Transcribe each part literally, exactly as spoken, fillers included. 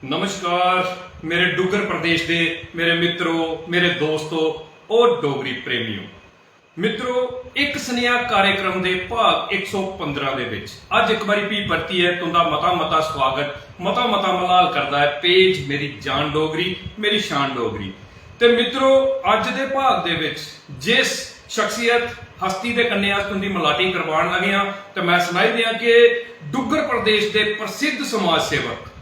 नमस्कार मेरे डुग्गर प्रदेश दे मेरे मित्रो, मेरे दोस्तो और डोगरी प्रेमियो। मित्रो, इक सनेहा कार्यक्रम दे भाग इक सौ पंदरां दे विच अज्ज इक बारी भी परतियै तुंदा मता मता स्वागत, मता मता मलाल करदा ऐ पेज मेरी जान डोगरी, मेरी शान डोगरी। ते मित्रो, अज्ज दे भाग दे विच जिस शख्सियत, हस्ती दे कन्नै अस तुंदी मलाटी करवान लगे आं, ते मैं सनाई देआं कि डुग्गर प्रदेश दे प्रसिद्ध समाज सेवक,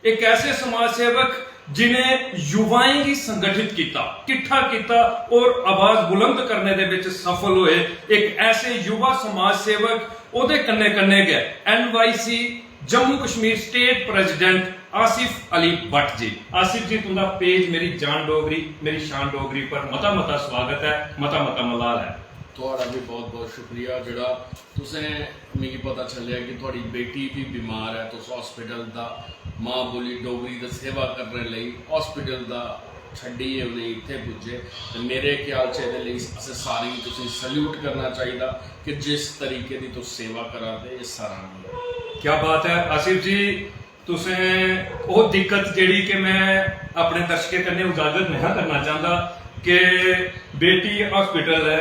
एक ऐसे समाज सेवक जिन्हें युवाएं गी संगठित किया, किट्ठा किया और आवाज बुलंद करने दे विच सफल हुए, एक ऐसे युवा समाज सेवक, ओदे कन्ने कन्ने गै NYC Jammu Kashmir state president Asif Ali Bhatt ji. Asif ji, तुंदा पेज मेरी जान डोगरी, मेरी शान डोगरी पर मता मता स्वागत है, मता मता मलाल है। थुआढ़ा भी बहुत बहुत शुक्रिया, जेह्ड़ा तुसें मिगी पता चलेआ कि थुआढ़ी बेटी भी बीमार ऐ, तुस हॉस्पिटल दा मां बोली डोगरी दी सेवा करने लेई हॉस्पिटल दा छड्डियै उ'नेंगी इत्थै पुज्जे। ते मेरे ख्याल च एह्दे लेई असें सारें गी तुसेंगी सल्यूट करना चाहिदा कि जिस तरीके दी तुस सेवा करा दे, एह् सराहनीय। क्या बात है आसिफ जी, तुसें ओह् दिक्कत जेह्ड़ी कि मैं अपने दर्शकें कन्नै उजागर नेहा करना चांह्दा कि बेटी हॉस्पिटल ऐ,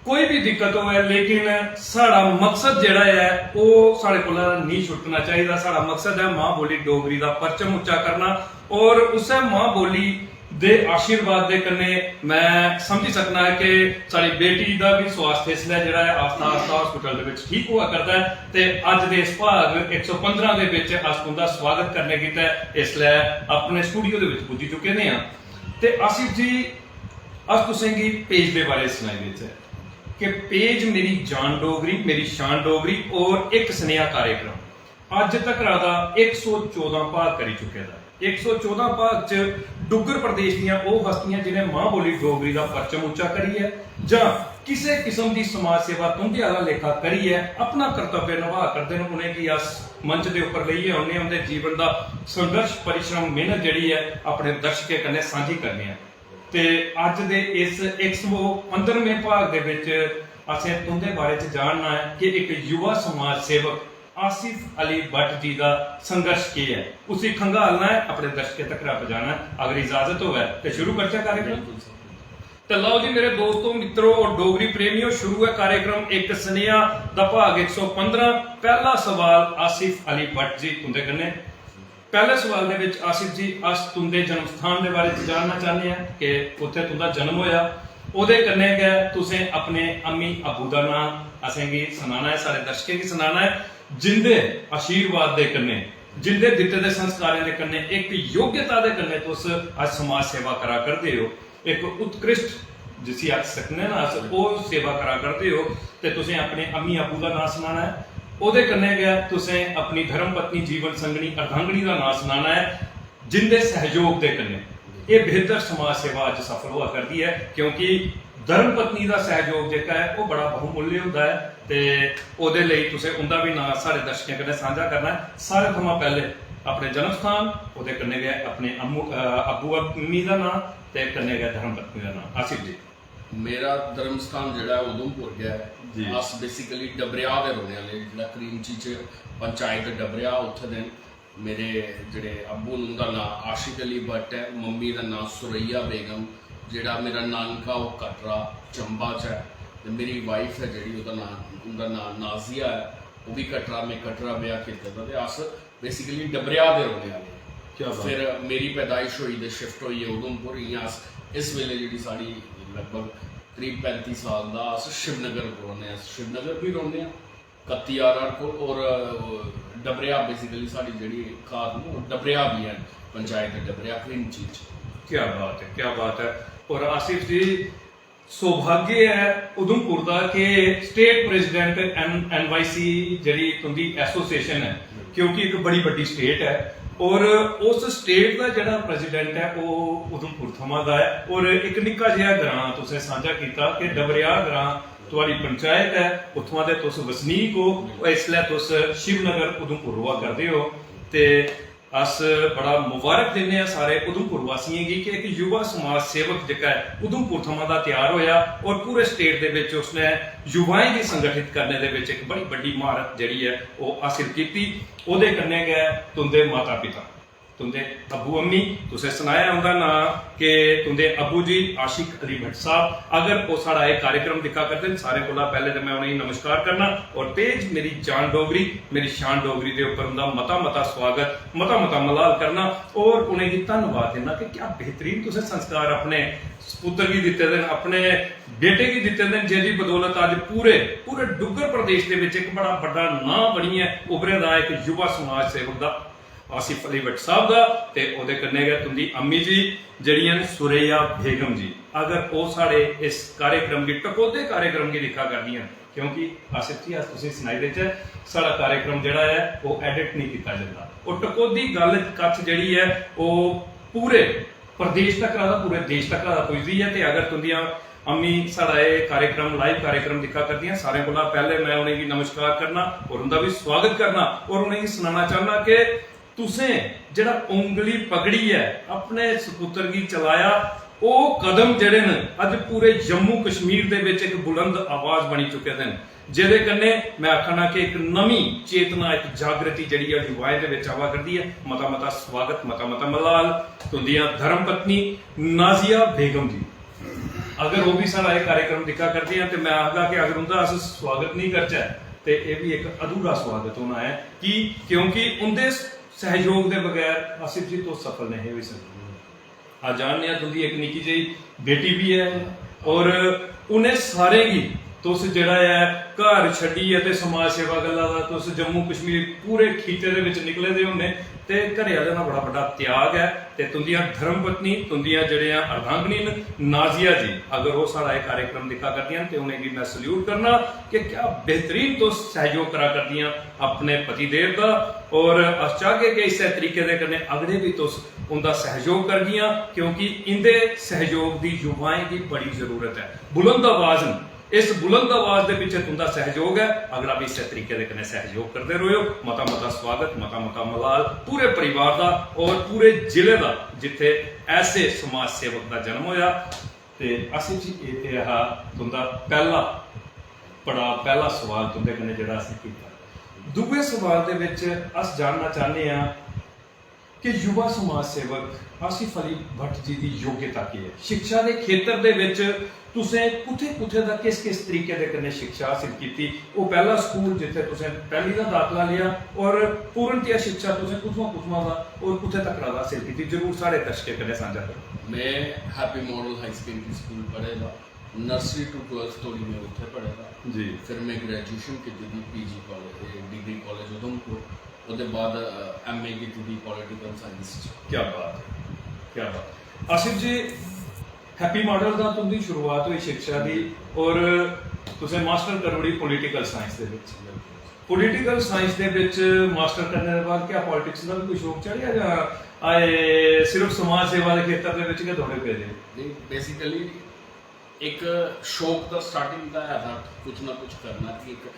कोई भी दिक्कत होऐ, लेकिन साढ़ा मकसद जेह्ड़ा ऐ ओह् साढ़े कोला नेईं छुटकना चाहिदा। साढ़ा मकसद ऐ मां बोली डोगरी दा परचम उच्चा करना और उस्सै मां बोली दे आशीर्वाद दे कन्नै मैं समझी सकना ऐ कि साढ़ी बेटी दा बी स्वास्थ इसलै जेह्ड़ा ऐ आस्ता आस्ता हॉस्पिटल दे विच ठीक होआ करदा ऐ। ते अज्ज दे इस भाग इक सौ पंदरां दे विच अस तुंदा स्वागत करने गितै इसलै अपने स्टूडियो दे विच पुज्जी चुके दे आं। ते आसिफ जी, अस तुसेंगी पेज दे बारे च सनाई देचै कि पेज मेरी जान डोगरी, मेरी शान डोगरी और इक सनेहा कार्यक्रम अज्ज तकरा दा इक सौ चौदां भाग करी चुके दा ऐ। इक सौ चौदां भाग च डुग्गर प्रदेश दियां ओह् हस्तियां जिनें मां बोली डोगरी दा परचम उच्चा करियै जां किसे किस्म दी समाज सेवा तुंदे आह्ला लेखा करियै अपना कर्तव्य नभाऽ करदे न, उ'नेंगी अस मंच दे उप्पर लेइयै औन्ने आं, उं'दे जीवन दा संघर्श, परिश्रम, मेहनत जेह्ड़ी ऐ अपने दर्शकें कन्नै सांझी करने आं। ते अज्ज दे इस इक सौ पंदरमें भाग दे बिच असें तुंदे बारे च जानना ऐ कि इक युवा समाज सेवक आसिफ अली भट्ट जी दा संघर्ष केह् ऐ। उसी खंगालना ऐ, अपने दर्शकें तक्कर पजाना ऐ। अगर इजाजत होऐ ते शुरू करचै कार्यक्रम। ते लओ जी मेरे दोस्तो, मित्रो और डोगरी प्रेमियो, शुरू ऐ कार्यक्रम इक सनेहा दा भाग इक सौ पंदरां। पैह्ला सवाल आसिफ अली भट्ट जी तुंदे कन्नै। पैह्ले सवाल दे विच आसिफ जी, अस तुंदे जन्म स्थान दे बारे च जानना चाह्ने आं कि कुत्थै तुंदा जन्म होया। ओह्दे कन्नै गै तुसें अपने अम्मी अब्बू दा नांऽ असेंगी सनाना ऐ, साढ़े दर्शकें गी सनाना ऐ, जिंदे आशीर्वाद दे कन्नै, जिंदे दित्ते दे संस्कारें दे कन्नै, इक योग्यता दे कन्नै तुस अज्ज समाज सेवा करा करदे ओ। इक उत्कृष्ट जिसी आखी सकने ना अस, ओह् सेवा करा करदे ओ। ते तुसें अपने अम्मी अब्बू दा नांऽ सनाना ऐ, ओह्दे कन्नै गै तुसें अपनी धर्म पत्नी, जीवन संगनी, अर्धांगिनी दा नांऽ सनाना ऐ, जिंदे सैहयोग दे कन्नै एह् बेहतर समाज सेवा अज्ज सफल होआ करदी ऐ, क्योंकि धर्म पत्नी दा सैहयोग जेह्का ऐ ओह् बड़ा बहुमूल्य होंदा ऐ। ते ओह्दे लेई तुसें उं'दा बी नांऽ साढ़े दर्शकें कन्नै सांझा करना ऐ। सारें थमां पैह्ले अपने जन्म स्थान, ओह्दे कन्नै गै अपने अम्मू, अ, अब्बू अम्मी दा नांऽ ते कन्नै गै धर्म पत्नी दा नांऽ। आसिफ जी। मेरा धर्म स्थान जेह्ड़ा ऐ उधमपुर गै ऐ। जी। अस बेसिकली डबरेआ दे रौह्ने आह्ले, जेह्ड़ा क्रीमची च पंचायत डबरेआ उत्थै दे न। मेरे जेह्ड़े अब्बू न उं'दा नांऽ आशिक अली भट्ट ऐ, मम्मी दा नांऽ सुरैया बेगम। जेह्ड़ा मेरा नानका ओह् कटरा चंबा च ऐ, ते मेरी वाइफ ऐ जेह्ड़ी ओह्दा नांऽ, उं'दा नांऽ नाजिया ऐ, ओह् बी कटरा। में कटरा ब्याह् कीते दा, ते अस बेसिकली डबरेआ दे रौह्ने आह्ले आं। क्या बात। फिर मेरी पैदाइश होई ते शिफ्ट होइयै उधमपुर। इ'यां अस इस बेल्लै जेह्ड़ी साढ़ी लगभग करीब पैंती साल दा अस श्रीनगर रौह्ने आं, अस श्रीनगर बी रौह्ने आं। कत्ती आर आर कोल और डबरेआ, बेसिकली साढ़ी जेह्ड़ी घर न ओह् डबरेआ बी हैन, पंचायत डबरेआ क्रीमची च। क्या बात है, क्या बात है। और आसिफ जी, सौभाग्य ऐ उधमपुर दा कि स्टेट प्रेसिडेंट एन एनवाईसी जेह्ड़ी तुंदी एसोसिएशन ऐ, क्योंकि इक बड़ी बड्डी स्टेट ऐ, और उस स्टेट दा जेह्ड़ा प्रेसिडेंट ऐ ओह् उधमपुर थमां दा ऐ। और इक निक्का जेहा ग्रांऽ तुसें सांझा कीता कि डबरेआ ग्रांऽ थुआढ़ी पंचायत ऐ, उत्थुआं दे तुस वसनीक ओ, और इसलै तुस शिवनगर उधमपुर र'वा करदे ओ। ते अस बड़ा मुबारक दिन्ने आं सारे उधमपुर वासियें गी कि इक युवा समाज सेवक जेह्का ऐ उधमपुर थमां दा त्यार होया और पूरे स्टेट दे बिच उसने युवाएं गी संगठित करने दे बिच इक बड़ी बड्डी म्हारत जेह्ड़ी ऐ ओह् हासिल कीती। ओह्दे कन्नै गै तुंदे माता पिता, तुंदे अबू अम्मी, तुसें सनाया उंदा नांऽ कि तुंदे अबू जी आशिक अली भट्ट साहब। अगर ओह् साढ़ा एह् कार्यक्रम दिक्खा करदे न, सारें कोला पैह्ले ते मैं उ'नेंगी नमस्कार करना और पेज मेरी जान डोगरी, मेरी शान डोगरी दे उप्पर उंदा मता मता स्वागत, मता मता मलाल करना और उ'नेंगी धन्नवाद देना कि क्या बेहतरीन तुसें संस्कार अपने पुत्तर गी दित्ते दे न, अपने बेटे गी दित्ते दे न, जेह्दी बदौलत अज्ज पूरे, पूरे डुग्गर प्रदेश दे बिच इक बड़ा बड्डा नांऽ बनियै उभरे दा इक युवा समाज सेवक दा आसिफ अली भट्ट साहब दा ते ओह्दे कन्नै गै तुंदी अम्मी जी जेह्ड़ियां न सुरैया बेगम जी। अगर ओह् साढ़े इस कार्यक्रम गी, टकोह्दे कार्यक्रम गी दिक्खा करदियां न, क्योंकि आसिफ जी, अस तुसेंगी सनाई देचै, साढ़ा कार्यक्रम जेह्ड़ा ऐ, ओह् एडिट नेईं कीता जंदा। ओह् टकोह्दी गल्ल कच्छ जेह्ड़ी ऐ, ओह् पूरे प्रदेश तक दा, पूरे देश तक दा पुजदी ऐ। ते अगर तुंदियां अम्मी साढ़ा एह् कार्यक्रम, लाइव कार्यक्रम दिक्खा करदियां, सारें कोला पैह्ले मैं उ'नेंगी नमस्कार करना और उंदा बी स्वागत करना और उ'नेंगी सनाना चाहना कि तुसें जेह्ड़ा उंगली पकड़ियै अपने सपुत्तर गी चलाया, ओह् कदम जेह्ड़े न, अज्ज पूरे जम्मू कश्मीर दे बिच इक बुलंद आवाज बनी चुके दे न, जेह्दे कन्नै मैं आखना कि इक नमीं चेतना, इक जागृति जेह्ड़ी ऐ, युवाएं दे बिच आवा करदी ऐ। मता मता स्वागत, मता मता मलाल तुंदियां धर्म पत्नी नाजिया बेगम जी। अगर ओह् बी साढ़ा एह् कार्यक्रम दिक्खा करदे न, ते मैं आखगा कि अगर उंदा अस स्वागत नेईं करचै, ते एह् बी इक अधूरा स्वागत होना ऐ। की? क्योंकि उंदे सहयोग दे बगैर आसिफ जी, तुस सफल नहीं होई सकदे। अस जानने आं, तुंदी इक निक्की जेही बेटी बी ऐ, और उ'नें सारें गी तुस जेह्ड़ा ऐ, घर छड्डियै ते समाज सेवा गल्ला दा तुस जम्मू कश्मीर पूरे खित्ते दे बिच निकले दे होने, ते घरै आह्लें दा बड़ा बड्डा त्याग ऐ। ते तुंदियां धर्म पत्नी, तुंदियां जेह्ड़ियां अर्धांगिनी न, नाजिया जी, अगर ओह् साढ़ा एह् कार्यक्रम दिक्खा करदियां न, ते उ'नेंगी मैं सल्यूट करना कि क्या बेहतरीन तुस सैहयोग करा करदियां अपने पतिदेव दा। और अस चाहगे कि इस्सै तरीके दे कन्नै अगड़े बी तुस उंदा सैहयोग करगियां, क्योंकि इंदे सैहयोग दी युवाएं गी बड़ी जरूरत ऐ। बुलंद आवाज न, इस बुलंद आवाज दे पिच्छे तुंदा सैहयोग ऐ। अगड़ा बी इस्सै तरीके दे कन्नै सैहयोग करदे र'वेओ। मता मता स्वागत, मता मता मलाल पूरे परिवार दा और पूरे जिले दा, जित्थे ऐसे समाज सेवक दा जन्म होया। ते आसिफ जी, एह् ते हा तुंदा पैह्ला पड़ाव, पैह्ला सवाल तुंदे कन्नै जेह्ड़ा असें कीता। दूए सवाल दे बिच अस जानना चाह्न्ने आं कि युवा समाज सेवक आसिफ अली भट्ट जी दी योग्यता केह् ऐ? शिक्षा दे खेतर दे बिच तुसें कुत्थै-कुत्थै दा, किस-किस तरीके दे कन्नै शिक्षा हासल कीती? ओह् पैह्ला स्कूल जित्थै तुसें पैह्ली दा दाखला लेआ और पूर्णतया शिक्षा तुसें कुत्थुआं-कुत्थुआं दा और कुत्थै तक्कर दा हासल कीती? जरूर साढ़े दर्शकें कन्नै सांझा करो। मैं Happy Model High Secondary School पढ़े दा, nursery to twelfth धोड़ी मैं उत्थै पढ़े दा। जी। फिर मैं graduation कीती दी PG college, degree college Udhampur. ओह्दे बाद, अ, एमए कीती दी political science च। क्या बात है, क्या बात है। आसिफ जी, Happy Model दा तुंदी शुरुआत होई शिक्षा दी और तुसें मास्टर करी ओड़ी political science दे बिच। Political science दे बिच मास्टर करने दे बाद क्या politics दा भी कोई शौक चढ़ेआ जां आए सिर्फ समाज सेवा दे खेतर दे बिच गै दौड़े पेदे? नहीं, basically इक शौक दा starting दा है था, कुछ ना कुछ करना, कि इक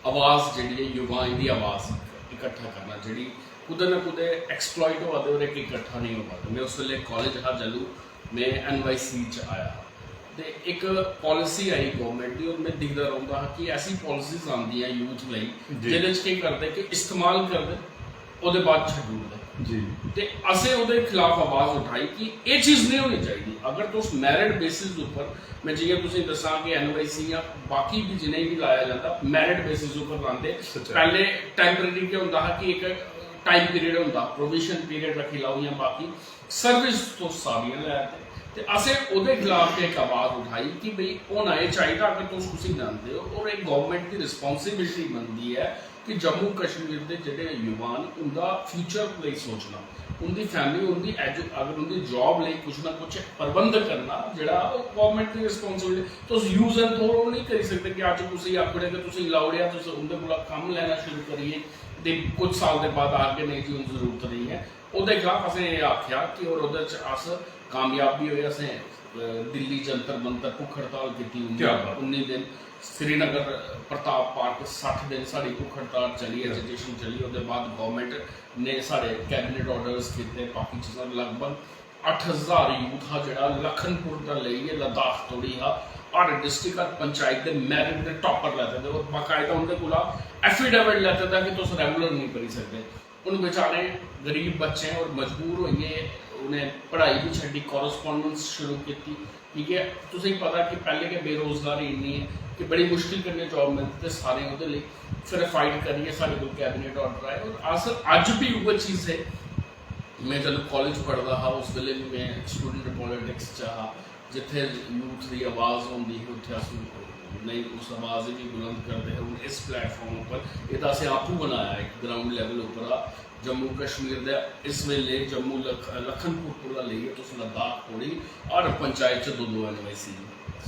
आवाज जेह्ड़ी ऐ, युवाएं दी आवाज इकट्ठा करना, जेह्ड़ी कुतै ना कुतै exploit होआ दे और इक इकट्ठा नेईं होआ दे। मैं उस बेल्लै कालेज हा जदूं, मैं एनवाईसी च आया हा, ते इक पालिसी आई गवर्नमेंट दी, और मैं दिखदा रौंह्दा हा कि ऐसी पालिसीज आंदियां यूथ लेई, जी। जेह्दे च केह् करदे कि इस्तेमाल करदे, ओह्दे बाद छड्डी ओड़दे। जी। ते असें ओह्दे खिलाफ आवाज उठाई कि एह् चीज नहीं होनी चाहिदी। अगर तुस merit basis उप्पर, मैं जि'यां तुसें दस्सां कि एनवाईसी जां बाकी भी जि'नें बी लाया जंदा, merit basis उप्पर लांदे। अच्छा। पैह्ले temporary केह् होंदा हा कि इक time period होंदा, probation period रक्खी लैओ जां बाकी service तुस सारियां लै दे। ते असें ओह्दे खिलाफ इक आवाज उठाई कि भई होना एह् चाहिदा अगर तुस उसी मनदे ओ, और इक गवर्नमेंट दी responsibility बनदी ऐ कि जम्मू कश्मीर दे जेह्ड़े युवा न, उं'दा future लेई सोचना, उं'दी family, उं'दी एजु-, अगर उं'दी job लेई कुछ ना कुछ प्रबंध करना, जेह्ड़ा ओह् गवर्नमेंट दी responsibility। तुस use and throw नहीं करी सकदे कि अज्ज कुसै गी आखी ओड़ेआ कि तुसें लाई ओड़ेआ, तुस उं'दे कोला कम्म लैना शुरू करियै ते कुछ साल दे बाद आखगे, "नेईं जी, हून जरूरत नेईं ऐ।" ओह्दे खिलाफ असें एह् आखेआ कि, और ओह्दे च अस कामयाब बी होए। असें, अ, दिल्ली जंतर मंतर भुक्ख हड़ताल कीती उन्नी, क्या बात। उन्नी दिन, श्रीनगर प्रताप पार्क सट्ठ दिन साढ़ी भुक्ख हड़ताल चली, क्या। Agitation चली। ओह्दे बाद गवर्नमेंट ने साढ़े cabinet orders कीते, बाकी चीजां। लगभग अट्ठ हजार यूथ हा जेह्ड़ा लखनपुर दा लेइयै लद्दाख धोड़ी हा, हर डिस्ट्रिक्ट, हर पंचायत दे merit दे topper लैते दे, और बाकायदा उं'दे कोला affidavit लैते दा कि तुस regular नेईं करी सकदे। उन बेचारे गरीब बच्चे और मजबूर होइयै उ'नें पढ़ाई बी छड्डी, कॉरेस्पॉन्डेंस शुरू कीती। ठीक ऐ, तुसेंगी पता कि पैह्लें गै बेरोजगारी इन्नी ऐ कि बड़ी मुश्किल कन्नै जॉब मिलदी, ते सारें ओह्दे लेई फिर फाइट करियै साढ़े कोल कैबिनेट ऑर्डर आए। और अस अज्ज बी उ'ऐ चीज़ ऐ। में जदूं कॉलेज पढ़दा हा, उस बेल्लै बी में स्टूडेंट पॉलिटिक्स च हा, जित्थै यूथ दी आवाज़ होंदी ही, उत्थै अस नेईं उस आवाज़ गी बुलंद करदे हे। हून इस प्लेटफार्म उप्पर एह्दा असें आपूं बनाया, इक ग्राउंड लेवल उप्पर आ। जम्मू कश्मीर दे इस बेल्लै जम्मू लख-, लखनपुर कोला लेइयै तुस लद्दाख कोली हर पंचायत च दो दो एन वाई सी,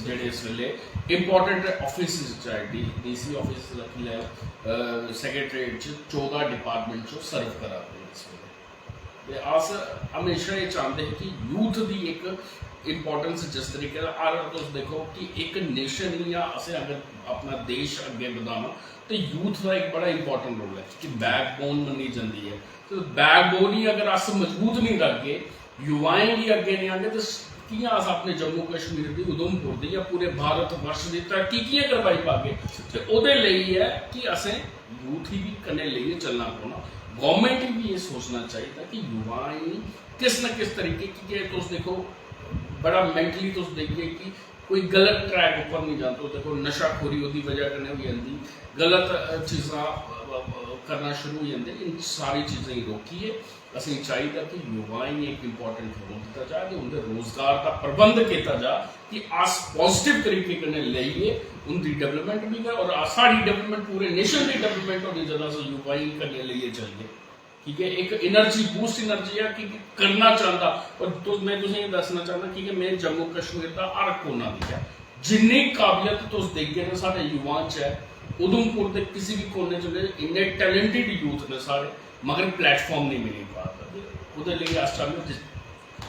जेह्ड़े इस बेल्लै इंपॉर्टेंट ऑफिस, चाहे डी सी ऑफिस रक्खी लैओ, सैक्रेटरीट च चौदां डिपार्टमेंट च सर्व करा दे इस बेल्लै। ते अस हमेशा एह् चांह्दे हे कि यूथ दी इक इंपॉर्टेंस, जिस तरीके दा हर, तुस दिक्खो कि इक नेशन गी जां असें अगर अपना देश अग्गें बधाना, ते यूथ दा इक बड़ा इंपॉर्टेंट रोल ऐ कि बैकबोन मन्नी जंदी ऐ। ते बैकबोन गी अगर अस मजबूत नेईं रखगे, युवाएं गी अग्गें नेईं आह्गे, ते कि'यां अस अपने जम्मू कश्मीर दी, उधमपुर दी जां पूरे भारत वर्ष दी तरक्की कि'यां करवाई पागे? ते ओह्दे लेई ऐ कि असें यूथ गी बी कन्नै लेइयै चलना पौना। गौरमेंट गी बी एह् सोचना चाहिदा कि युवाएं गी किस न किस तरीके, की के तुस दिक्खो, बड़ा मेंटली तुस दिखगे कि कोई गलत ट्रैक उप्पर नहीं जाना। तुस दिक्खो, नशाखोरी ओह्दी बजह कन्नै होई जंदी, गलत, अ, चीज़ां, अ, अ, करना शुरू होई जंदे। इन सारी चीज़ें गी रोकियै असेंगी चाहिदा कि युवाएं गी इक इंपॉर्टेंट रोल दित्ता जा, कि उं'दे रोजगार दा प्रबंध कीता जा, कि अस पॉजिटिव तरीके कन्नै लेइयै उं'दी डेवलपमेंट बी करै और साढ़ी डेवलपमेंट, पूरे नेशन दी डेवलपमेंट होनी, जदूं अस युवाएं गी कन्नै लेइयै चलगे। ठीक ऐ, इक एनर्जी, बूस्ट एनर्जी ऐ कि, कि करना चांह्दा। और तुस, में तुसेंगी दस्सना चांह्दा कि, कि में जम्मू कश्मीर दा हर कोना दिक्खेआ, जिन्नी काबिलियत तुस दिखगे ना साढ़े युवाएं च ऐ, उधमपुर दे किसी बी कोने च उ'नें इन्ने टैलेंटेड यूथ ने साढ़े, मगर प्लेटफार्म नहीं मिली पा दा। ओह्दे लेई अस चाह्न्ने जिस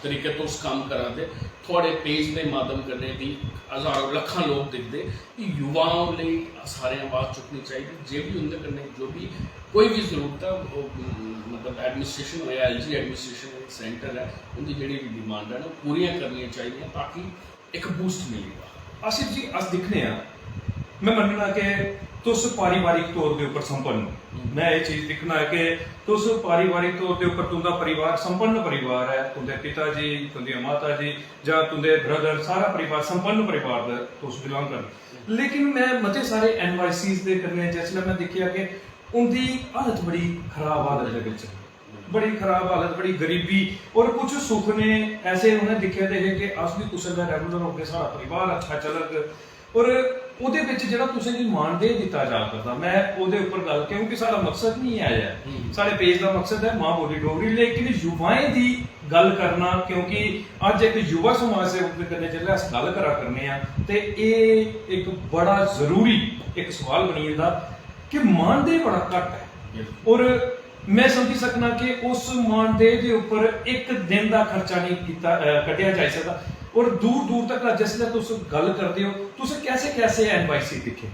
तरीके तुस कम्म करा दे, थुआढ़े पेज दे माध्यम कन्नै बी हजारों लक्खां लोक दिखदे। युवाओं लेई सारें आवाज़ चुक्कनी चाहिदी, जे बी उं'दे कन्नै जो बी कोई बी जरूरत ऐ, ओह्, मतलब, एडमिनिस्ट्रेशन होए, एल जी एडमिनिस्ट्रेशन होए, सेंटर ऐ, उं'दी जेह्ड़ी बी डिमांडां न, ओह् पूरियां करनियां चाहिदियां, ताकि इक बूस्ट मिली जा। आसिफ जी, अस दिक्खने आं, में मन्नना कि तुस पारिवारिक तौर दे उप्पर संपन्न ओ। में एह् चीज दिक्खना ऐ कि तुस पारिवारिक तौर दे उप्पर, तुं'दा परिवार संपन्न परिवार ऐ, तुं'दे पिता जी, तुं'दियां माता जी, जां तुं'दे ब्रदर, सारा परिवार संपन्न परिवार दा तुस बिलोंग करदे। लेकिन में मते सारे एन वाई सीज़ दे कन्नै जिसलै में दिक्खेआ कि उं'दी हालत बड़ी खराब हालत दे बिच, बड़ी खराब हालत, बड़ी गरीबी, और कुछ सुखने ऐसे उ'नें दिक्खे दे हे कि अस बी कुसै लै रेगुलर होगे, साढ़ा परिवार अच्छा चलग। और ओह्दे बिच जेह्ड़ा तुसें गी मानदेय दित्ता जा करदा, में ओह्दे उप्पर गल्ल, क्योंकि साढ़ा मकसद निं ऐ, ऐ। हम्म। साढ़े पेज दा मकसद ऐ मां बोली डोगरी, लेकिन युवाएं दी गल्ल करना, क्योंकि अज्ज इक युवा समाज सेवक दे कन्नै जिसलै अस गल्ल करा करने आं, ते एह् इक बड़ा जरूरी इक सवाल बनी जंदा कि मानदेय बड़ा घट्ट ऐ। बिल्कुल। और में समझी सकना कि उस मानदेय दे उप्पर इक दिन दा खर्चा नेईं कीता, अ, कड्ढेआ जाई सकदा। और दूर दूर तक जिसलै तुस गल्ल करदे ओ, तुसें कैसे कैसे एन वाई सी दिक्खे?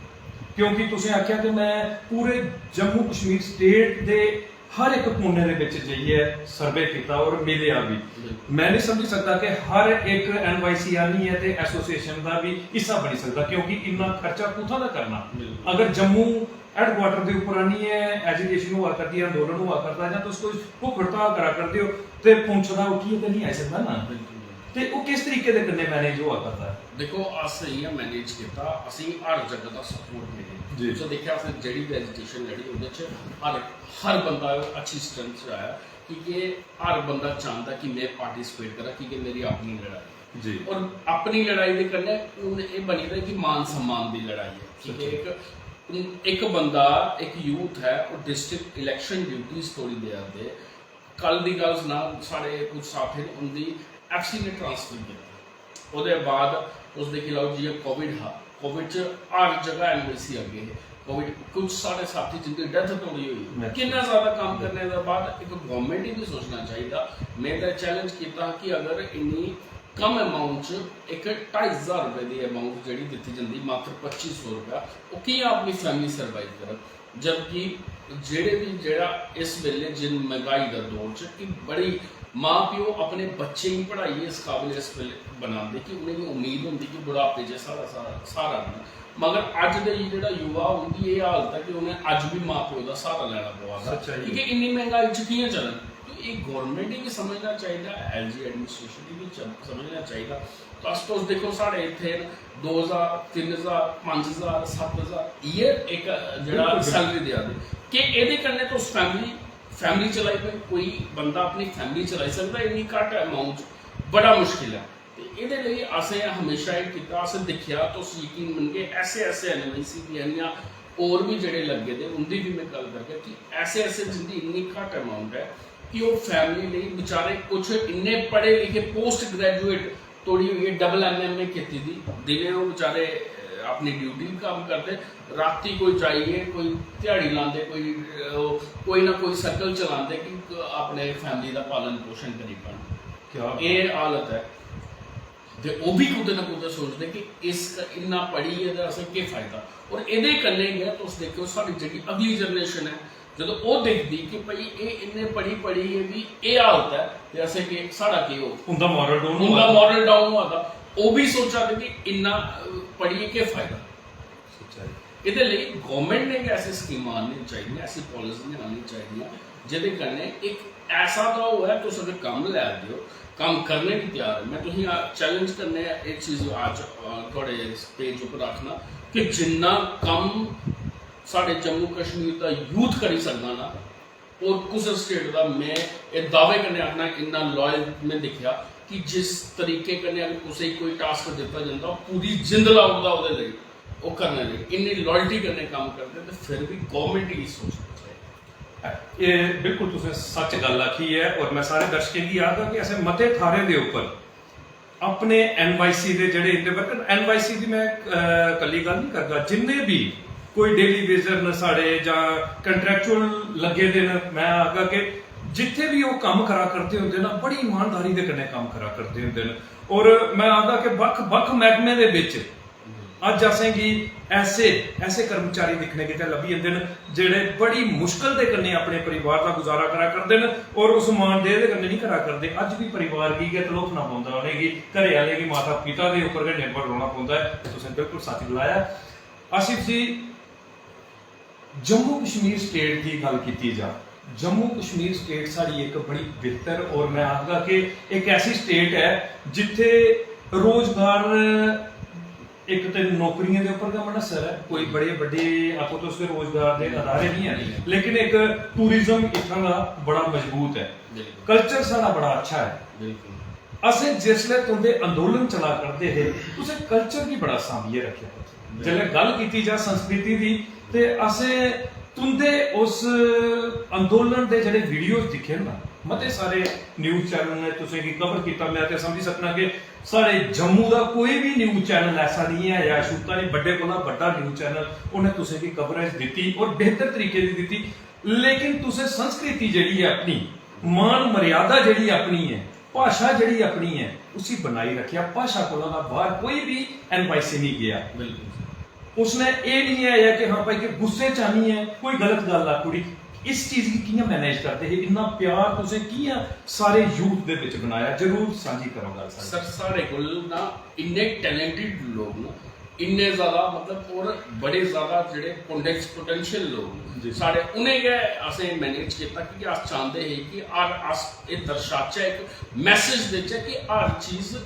क्योंकि तुसें आखेआ कि में पूरे जम्मू कश्मीर स्टेट दे हर इक कोने दे बिच जाइयै सर्वे कीता और मिलेआ बी। बिल्कुल। में नहीं समझी सकदा कि हर इक एन वाई सी आह्नियै ते एसोसिएशन दा बी हिस्सा बनी सकदा, क्योंकि इन्ना खर्चा कुत्थां दा करना? बिल्कुल। अगर जम्मू हेडक्वार्टर दे उप्पर आह्नियै एजीटेशन होआ करदी ऐ, अंदोलन होआ करदा, जां तुस कोई भुक्ख हड़ताल करा करदे ओ, ते पुंछ दा उट्ठियै ते नहीं आई सकदा ना। बिल्कुल। ते ओह् किस तरीके दे कन्नै मैनेज होआ करदा ऐ? देखो, अस इ'यां मैनेज कीता, असेंगी हर जगह दा सपोर्ट मिले। जी। तुसें दिक्खेआ, असें जेह्ड़ी बी एजीटेशन लड़ी, ओह्दे च हर, हर बंदा अच्छी स्ट्रेंथ च आया, की के हर बंदा चांह्दा कि में पार्टिसिपेट करां, की के मेरी अपनी लड़ाई ऐ। जी। और अपनी लड़ाई दे कन्नै हून एह् बनी दा कि मान सम्मान दी लड़ाई ऐ, ठीक ऐ? सच्ची। इक, इक बंदा, इक यूथ ऐ, ओह् डिस्ट्रिक्ट इलेक्शन ड्यूटीज तोड़ी देआ दे। कल दी गल्ल सनां, साढ़े कुछ साथी न, उं'दी एफ सी ने ट्रांसफर कीता। ओह्दे बाद तुस दिक्खी लैओ, जि'यां कोविड हा, कोविड च हर जगह एन वाई सी अग्गें हे। कोविड, कुछ साढ़े साथी जिं'दी डेथ तोड़ी होई, बिल्कुल। किन्ना ज्यादा कम्म करने दे बाद इक गौरमेंट गी बी सोचना चाहिदा। में ते चैलेंज कीता कि अगर इन्नी कम अमाउंट च इक ढाई ज्हार रपेऽ दी अमाउंट जेह्ड़ी दित्ती जंदी, मात्र पच्ची सौ रपेआ, ओह् कि'यां अपनी फैमिली सर्वाइव करग? जबकि जेह्ड़े बी, जेह्ड़ा इस बेल्ले जिन मैंह्गाई दा दौर च कि बड़ी मां प्यो अपने बच्चें गी पढ़ाइयै इस काबिल इस बेल्ले बनांदे कि उ'नेंगी उम्मीद होंदी कि बुढ़ापे च साढ़ा सारा स्हारा बनना। मगर अज्ज दे जेह्ड़ा युवा, उं'दी एह् हालत ऐ कि उ'नें अज्ज बी मां प्यो दा स्हारा लैना पवा दा। सच्चाई। क्योंकि इन्नी मैंह्गाई च कि'यां चलन? तो एह् गौरमैंट गी बी समझना चाहिदा, एलजी एडमिनिस्ट्रेशन गी बी च- समझना चाहिदा। तुस तुस दिक्खो, साढ़े इत्थै दो ज्हार, तिन्न ज्हार, पंज ज्हार, सत्त ज्हार, इ'यै इक जेह्ड़ा बिल्कुल। सैलरी देआ दे। कि एह्दे कन्नै तुस फैमिली फैमिली चलाई पाए? कोई बंदा अपनी फैमिली चलाई सकदा इन्नी घट्ट अमाउंट च? बड़ा मुश्किल ऐ। ते एह्दे लेई असें हमेशा एह् कीता, असें दिक्खेआ, तुस यकीन मनगे, ऐसे ऐसे एनएमआईसी दियां होर बी जेह्ड़े लग्गे दे, उं'दी बी में गल्ल करगा कि ऐसे ऐसे जिं'दी इन्नी घट्ट अमाउंट ऐ कि ओह् फैमिली लेई बेचारे कुछ इन्ने पढ़े लिखे, पोस्ट ग्रेजुएट तोड़ी होई गे, डबल एमए कीती दी, दिनें ओह् बेचारे, अ, अपनी ड्यूटी बी कम्म करदे, रातीं कोई जाइयै कोई ध्याड़ी लांदे, कोई, अ, कोई ना कोई सर्कल चलांदे कि अपने फैमिली दा पालन पोशन करी पान। क्या एह् हालत ऐ। ते ओह् बी कुतै ना कुतै सोचदे कि इस इन्ना पढ़ियै ते असें केह् फायदा? और एह्दे कन्नै गै तुस दिक्खो, साढ़ी जेह्ड़ी अगली जनरेशन ऐ, जदूं ओह् दिखदी कि भाई एह् इन्ने पढ़ी पढ़ियै बी एह् हालत ऐ, ते असें केह्, साढ़ा केह् होग? उं'दा मॉरल डाउन उं'दा होआ। मॉरल डाउन होआ दा। ओह् बी सोचा दे कि इन्ना, अ, पढ़ियै केह् फायदा? सच्चाई। एह्दे लेई गौरमैंट ने गै ऐसी स्कीमां आह्ननियां चाहिदियां, ऐसी पालिसियां आह्ननियां चाहिदियां, जेह्दे कन्नै इक ऐसा तां होऐ, तुस अगर कम्म लै दे ओ, कम्म करने गी त्यार ओ। में तुसेंगी चैलेंज करने आं, एह् चीज अज्ज, अ, थुआढ़े पेज उप्पर आखना कि जिन्ना कम्म साढ़े जम्मू कश्मीर दा यूथ करी सकदा ना, और कुसै स्टेट दा, में एह् दावे कन्नै आखना, इन्ना लॉयल में दिक्खेआ कि जिस तरीके कन्नै अगर कुसै गी कोई टास्क दित्ता जंदा, ओह् पूरी जिंद लाई ओड़दा ओह्दे लेई, ओह् करने लेई इन्नी लॉयल्टी कन्नै कम्म करदे, ते फिर बी गौरमैंट गी सोचना चाहिदा। एह् बिल्कुल तुसें सच गल्ल आखी ऐ, और में सारे दर्शकें गी आखगा कि असें मते थाह्रें दे उप्पर अपने एनवाईसी दे जेह्ड़े इंदे वर्कर, एनवाईसी दी में, अ, कल्ली गल्ल नहीं करगा, जिन्ने बी कोई डेली वेजर न साढ़े जां कंट्रैक्चुअल लग्गे दे न, में आखगा कि जित्थै बी ओह् कम्म करा करदे होंदे ना, बड़ी ईमानदारी दे कन्नै कम्म करा करदे होंदे न। और में आखगा कि बक्ख-बक्ख मैह्कमें दे बिच अज्ज असेंगी ऐसे, ऐसे कर्मचारी दिक्खने गितै लब्भी जंदे न, जेह्ड़े बड़ी मुश्कल दे कन्नै अपने परिवार दा गुजारा करा करदे न, और उस मानदेय दे कन्नै नहीं करा करदे। अज्ज बी परिवार गी गै तलोखना पौंदा, उ'नेंगी, घरै आह्लें गी, माता पिता दे उप्पर गै निर्भर रौह्ना पौंदा ऐ। तुसें बिल्कुल सच गलाया आसिफ जी। जम्मू कश्मीर स्टेट दी गल्ल कीती जा, जम्मू कश्मीर स्टेट साढ़ी इक बड़ी बेहतर, और में आखगा कि इक ऐसी स्टेट ऐ जित्थै रोजगार, इक ते नौकरियें दे उप्पर गै मुनहसर ऐ, कोई बड़े बड्डे आखो तुस ते रोजगार दे अदारे नहीं हैन, लेकिन इक टूरिज्म इत्थां दा बड़ा मजबूत ऐ। बिल्कुल। कल्चर साढ़ा बड़ा अच्छा ऐ। बिल्कुल। असें जिसलै तुंदे अंदोलन चला करदे हे, तुसें कल्चर गी बड़ा सांभियै रक्खेआ। जिसलै गल्ल कीती जा संस्कृति दी, ते असें तुंदे उस अंदोलन दे जेह्ड़े वीडियोज़ दिक्खे ना, मते सारे न्यूज़ चैनल ने तुसेंगी कवर कीता। में ते समझी सकना कि साढ़े जम्मू दा कोई बी न्यूज़ चैनल ऐसा नहीं ऐ, या छूह्ता नहीं, बड्डे कोला बड्डा न्यूज़ चैनल, उ'नें तुसेंगी कवरेज दित्ती और बेहतर तरीके दी दित्ती। लेकिन तुसें संस्कृति जेह्ड़ी ऐ अपनी, मान मर्यादा जेह्ड़ी अपनी ऐ, भाशा जेह्ड़ी अपनी ऐ, उसी बनाई रक्खेआ। भाशा कोला दा बाहर कोई बी एनवाईसी नहीं गेआ। बिल्कुल। उसने एह् नहीं आया कि हाँ भाई, कि गुस्से च आनियै कोई गलत गल्ल आखी ओड़ी। इस चीज गी कि'यां मैनेज करदे हे? इन्ना प्यार तुसें कि'यां सारे यूथ दे बिच बनाया? जरूर सांझी करो गल्ल साढ़े। सर, साढ़े कोल ना इन्ने टैलेंटेड लोग न, इन्ने ज्यादा, मतलब, और बड़े ज्यादा जेह्ड़े पोटेंशियल लोग न, जी। साढ़े उ'नें गै असें मैनेज कीता, क्योंकि अस चांह्दे हे कि हर अस एह् दर्शाचै, इक मैसेज देचै कि हर चीज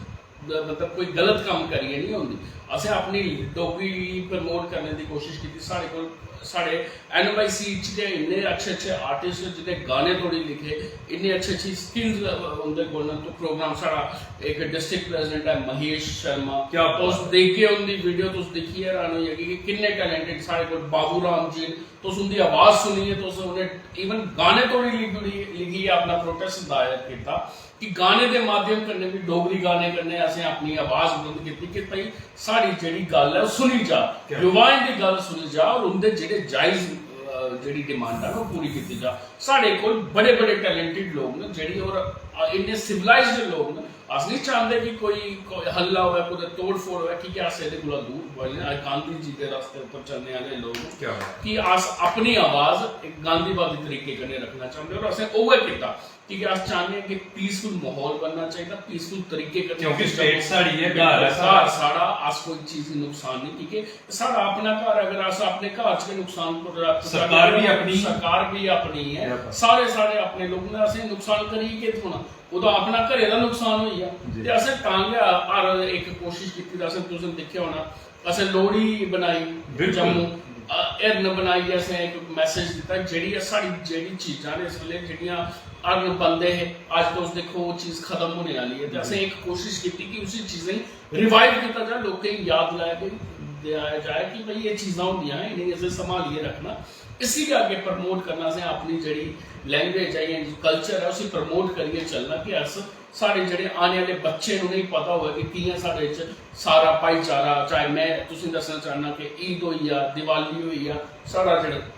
द-, मतलब, कोई गलत कम्म करियै नहीं होंदी। असें अपनी डोगरी गी प्रमोट करने दी कोशिश कीती। साढ़े कोल, साढ़े एनवाईसी च गै इन्ने अच्छे अच्छे आर्टिस्ट न जि'नें गाने थोड़ी लिखे, इन्ने अच्छे अच्छी स्किल्स उं'दे कोल न। तो प्रोग्राम साढ़ा इक डिस्ट्रिक्ट प्रेजिडेंट ऐ महेश शर्मा, क्या बात तुस ऐ। दिखगे उं'दी वीडियो, तुस दिक्खियै हैरान होई जागे कि किन्ने टैलेंटेड साढ़े कोल। बाबू राम जी न, तुस उं'दी आवाज सुनियै, तुस उ'नें इवन गाने तोड़ी लिखी, लिखियै अपना प्रोटेस्ट दायर कीता कि गाने दे माध्यम कन्नै भी, डोगरी गाने कन्नै असें अपनी आवाज बुलंद कीती कि भाई, साढ़ी जेह्ड़ी गल्ल ऐ, ओह् सुनी जा, क्या? युवाएं दी गल्ल सुनी जा और उं'दे जेह्ड़े जायज, अ, जेह्ड़ी डिमांडां न, ओह् पूरी कीती जा। साढ़े कोल बड़े बड़े टैलेंटेड लोक न, जेह्ड़ी और इन्ने सिविलाइज्ड लोक न। अस नहीं चांह्दे कि कोई कोई हल्ला होऐ, कुतै तोड़ फोड़ होऐ, क्योंकि अस एह्दे कोला दूर बने आं। गांधी जी दे रस्ते उप्पर चलने आह्ले लोक न। क्या बात। कि अस अपनी आवाज इक गांधीवादी तरीके कन्नै रक्खना चांह्दे और असें उ'ऐ कीता, क्योंकि अस चांह्दे आं कि पीसफुल माहौल बनना चाहिदा, पीसफुल तरीके कन्नै क्योंकि अस स्टेट साढ़ी ऐ, घर ऐ घर साढ़ा। साढ़ा, अस कोई चीज गी नुकसान नहीं, क्योंकि साढ़ा अपना घर ऐ, अगर अस अपने घर च गै नुकसान पुजा- सरकार बी अपनी। सरकार भी अपनी ऐ, क्या बात। सारे साढ़े अपने लोक न, असें नुकसान करियै केह् थ्होना? ओह्दा अपना घरै दा नुकसान होई गेआ। जी। ते असें तां गै हर इक कोशिश कीती दा, असें तुसें दिक्खेआ होना, असें लोहड़ी बनाई बिल्कुल। जम्मू, अ, हिरन बनाइयै असें इक मैसेज दित्ता, जेह्ड़ी साढ़ी जेह्ड़ी चीजां न इस बेल्लै जेह्ड़ियां हरण बनदे हे, अज्ज तुस दिक्खो ओह् चीज खत्म होने आह्ली ऐ। ते असें इक कोशिश कीती कि उसी चीजें गी रिवाइव कीता जा, लोकें गी याद लाया कि देआया जाए कि भाई एह् चीजां होंदियां न, इ'नेंगी असें संभालियै रक्खना, इसी गै अग्गें प्रमोट करना। असें अपनी जेह्ड़ी लैंग्वेज ऐ जां कल्चर ऐ उसी प्रमोट करियै चलना कि अस साढ़े जेह्ड़े आने आह्ले बच्चे न उ'नेंगी पता होऐ कि कि'यां साढ़े च सारा भाईचारा, चाहे में तुसेंगी दस्सना चाह्न्नां कि ईद होई गेआ, दिवाली होई गेआ, साढ़ा जेह्ड़ा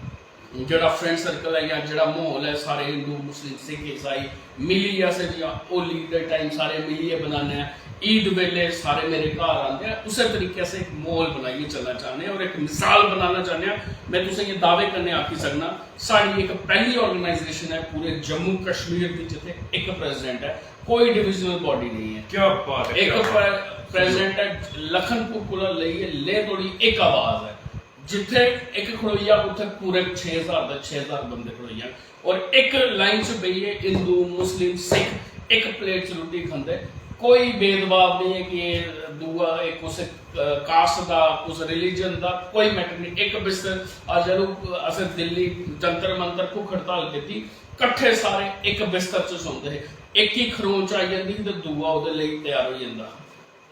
जेह्ड़ा फ्रेंड सर्कल ऐ जां जेह्ड़ा म्हौल ऐ, सारे हिंदू, मुस्लिम, सिख, ईसाई मिलियै असें जि'यां होली दे टाइम सारे मिलियै बनाने आं, ईद बेल्लै सारे मेरे घर आंदे आ, उस्सै तरीके असें इक म्हौल बनाइयै चलना चाह्न्ने आं और इक मिसाल बनाना चाह्न्ने आं। में तुसेंगी दावे कन्नै आखी सकना, साढ़ी इक पैह्ली ऑर्गेनाइजेशन ऐ पूरे जम्मू कश्मीर दी जित्थै इक प्रेसिडेंट ऐ, कोई डिविजनल बॉडी नेईं ऐ। क्या बात है, इक क्या बात। प्रेसिडेंट ऐ, लखनपुर कोला लेइयै लेह धोड़ी इक आवाज ऐ। जित्थै इक खड़ोई जा, उत्थै पूरे छे ज्हार दे छे ज्हार बंदे खड़ोई जान और इक लाइन च बेहियै हिंदू, मुस्लिम, सिख इक प्लेट च रुट्टी खंदे। कोई भेदभाव नेईं ऐ कि एह् दूआ, एह् कुसै कास्ट दा, कुसै रिलीजन दा, कोई मैटर नेईं। इक बिस्तर, अज्ज जदूं असें दिल्ली जंतर मंतर भुक्ख हड़ताल कीती, कट्ठे सारे इक बिस्तर च सौंदे हे। इक ही खरोंच आई जंदी ही ते दूआ ओह्दे लेई त्यार होई जंदा हा।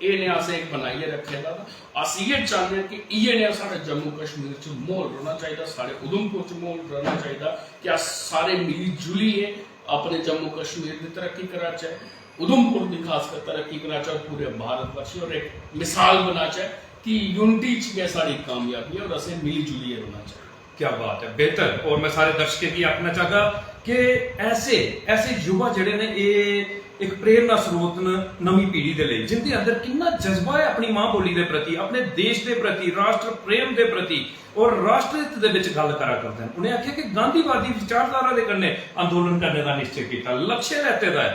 एह् नेहा असें इक बनाइयै रक्खे दा। अस इ'यै चाह्न्ने आं कि इ'यै नेहा साढ़े जम्मू कश्मीर च म्हौल रौह्ना चाहिदा, साढ़े उधमपुर च म्हौल रौह्ना चाहिदा कि अस सारे मिली जुलियै अपने जम्मू कश्मीर दी तरक्की कराचै, उधमपुर दी खासकर तरक्की कराचै और पूरे भारतवर्ष गी और इक मिसाल बनाचै कि यूनिटी च गै साढ़ी कामयाबी ऐ और असें मिली जुलियै रौह्ना चाहिदा। क्या बात है, बेहतर। और मैं सारे दर्शकें गी आखना चाहगा कि ऐसे ऐसे युवा जेह्ड़े ने, एह् इक प्रेरणा स्रोत न नमीं पीढ़ी दे लेई, जिंदे अंदर किन्ना जज्बा ऐ अपनी मां बोली दे प्रति, अपने देश दे प्रति, राष्ट्र प्रेम दे प्रति, और राष्ट्र हित दे विच गल्ल करा करदे न। उ'नें आखेआ कि गांधीवादी विचारधारा दे कन्नै अंदोलन करने दा निश्चय कीता, लक्ष्य लैते दा ऐ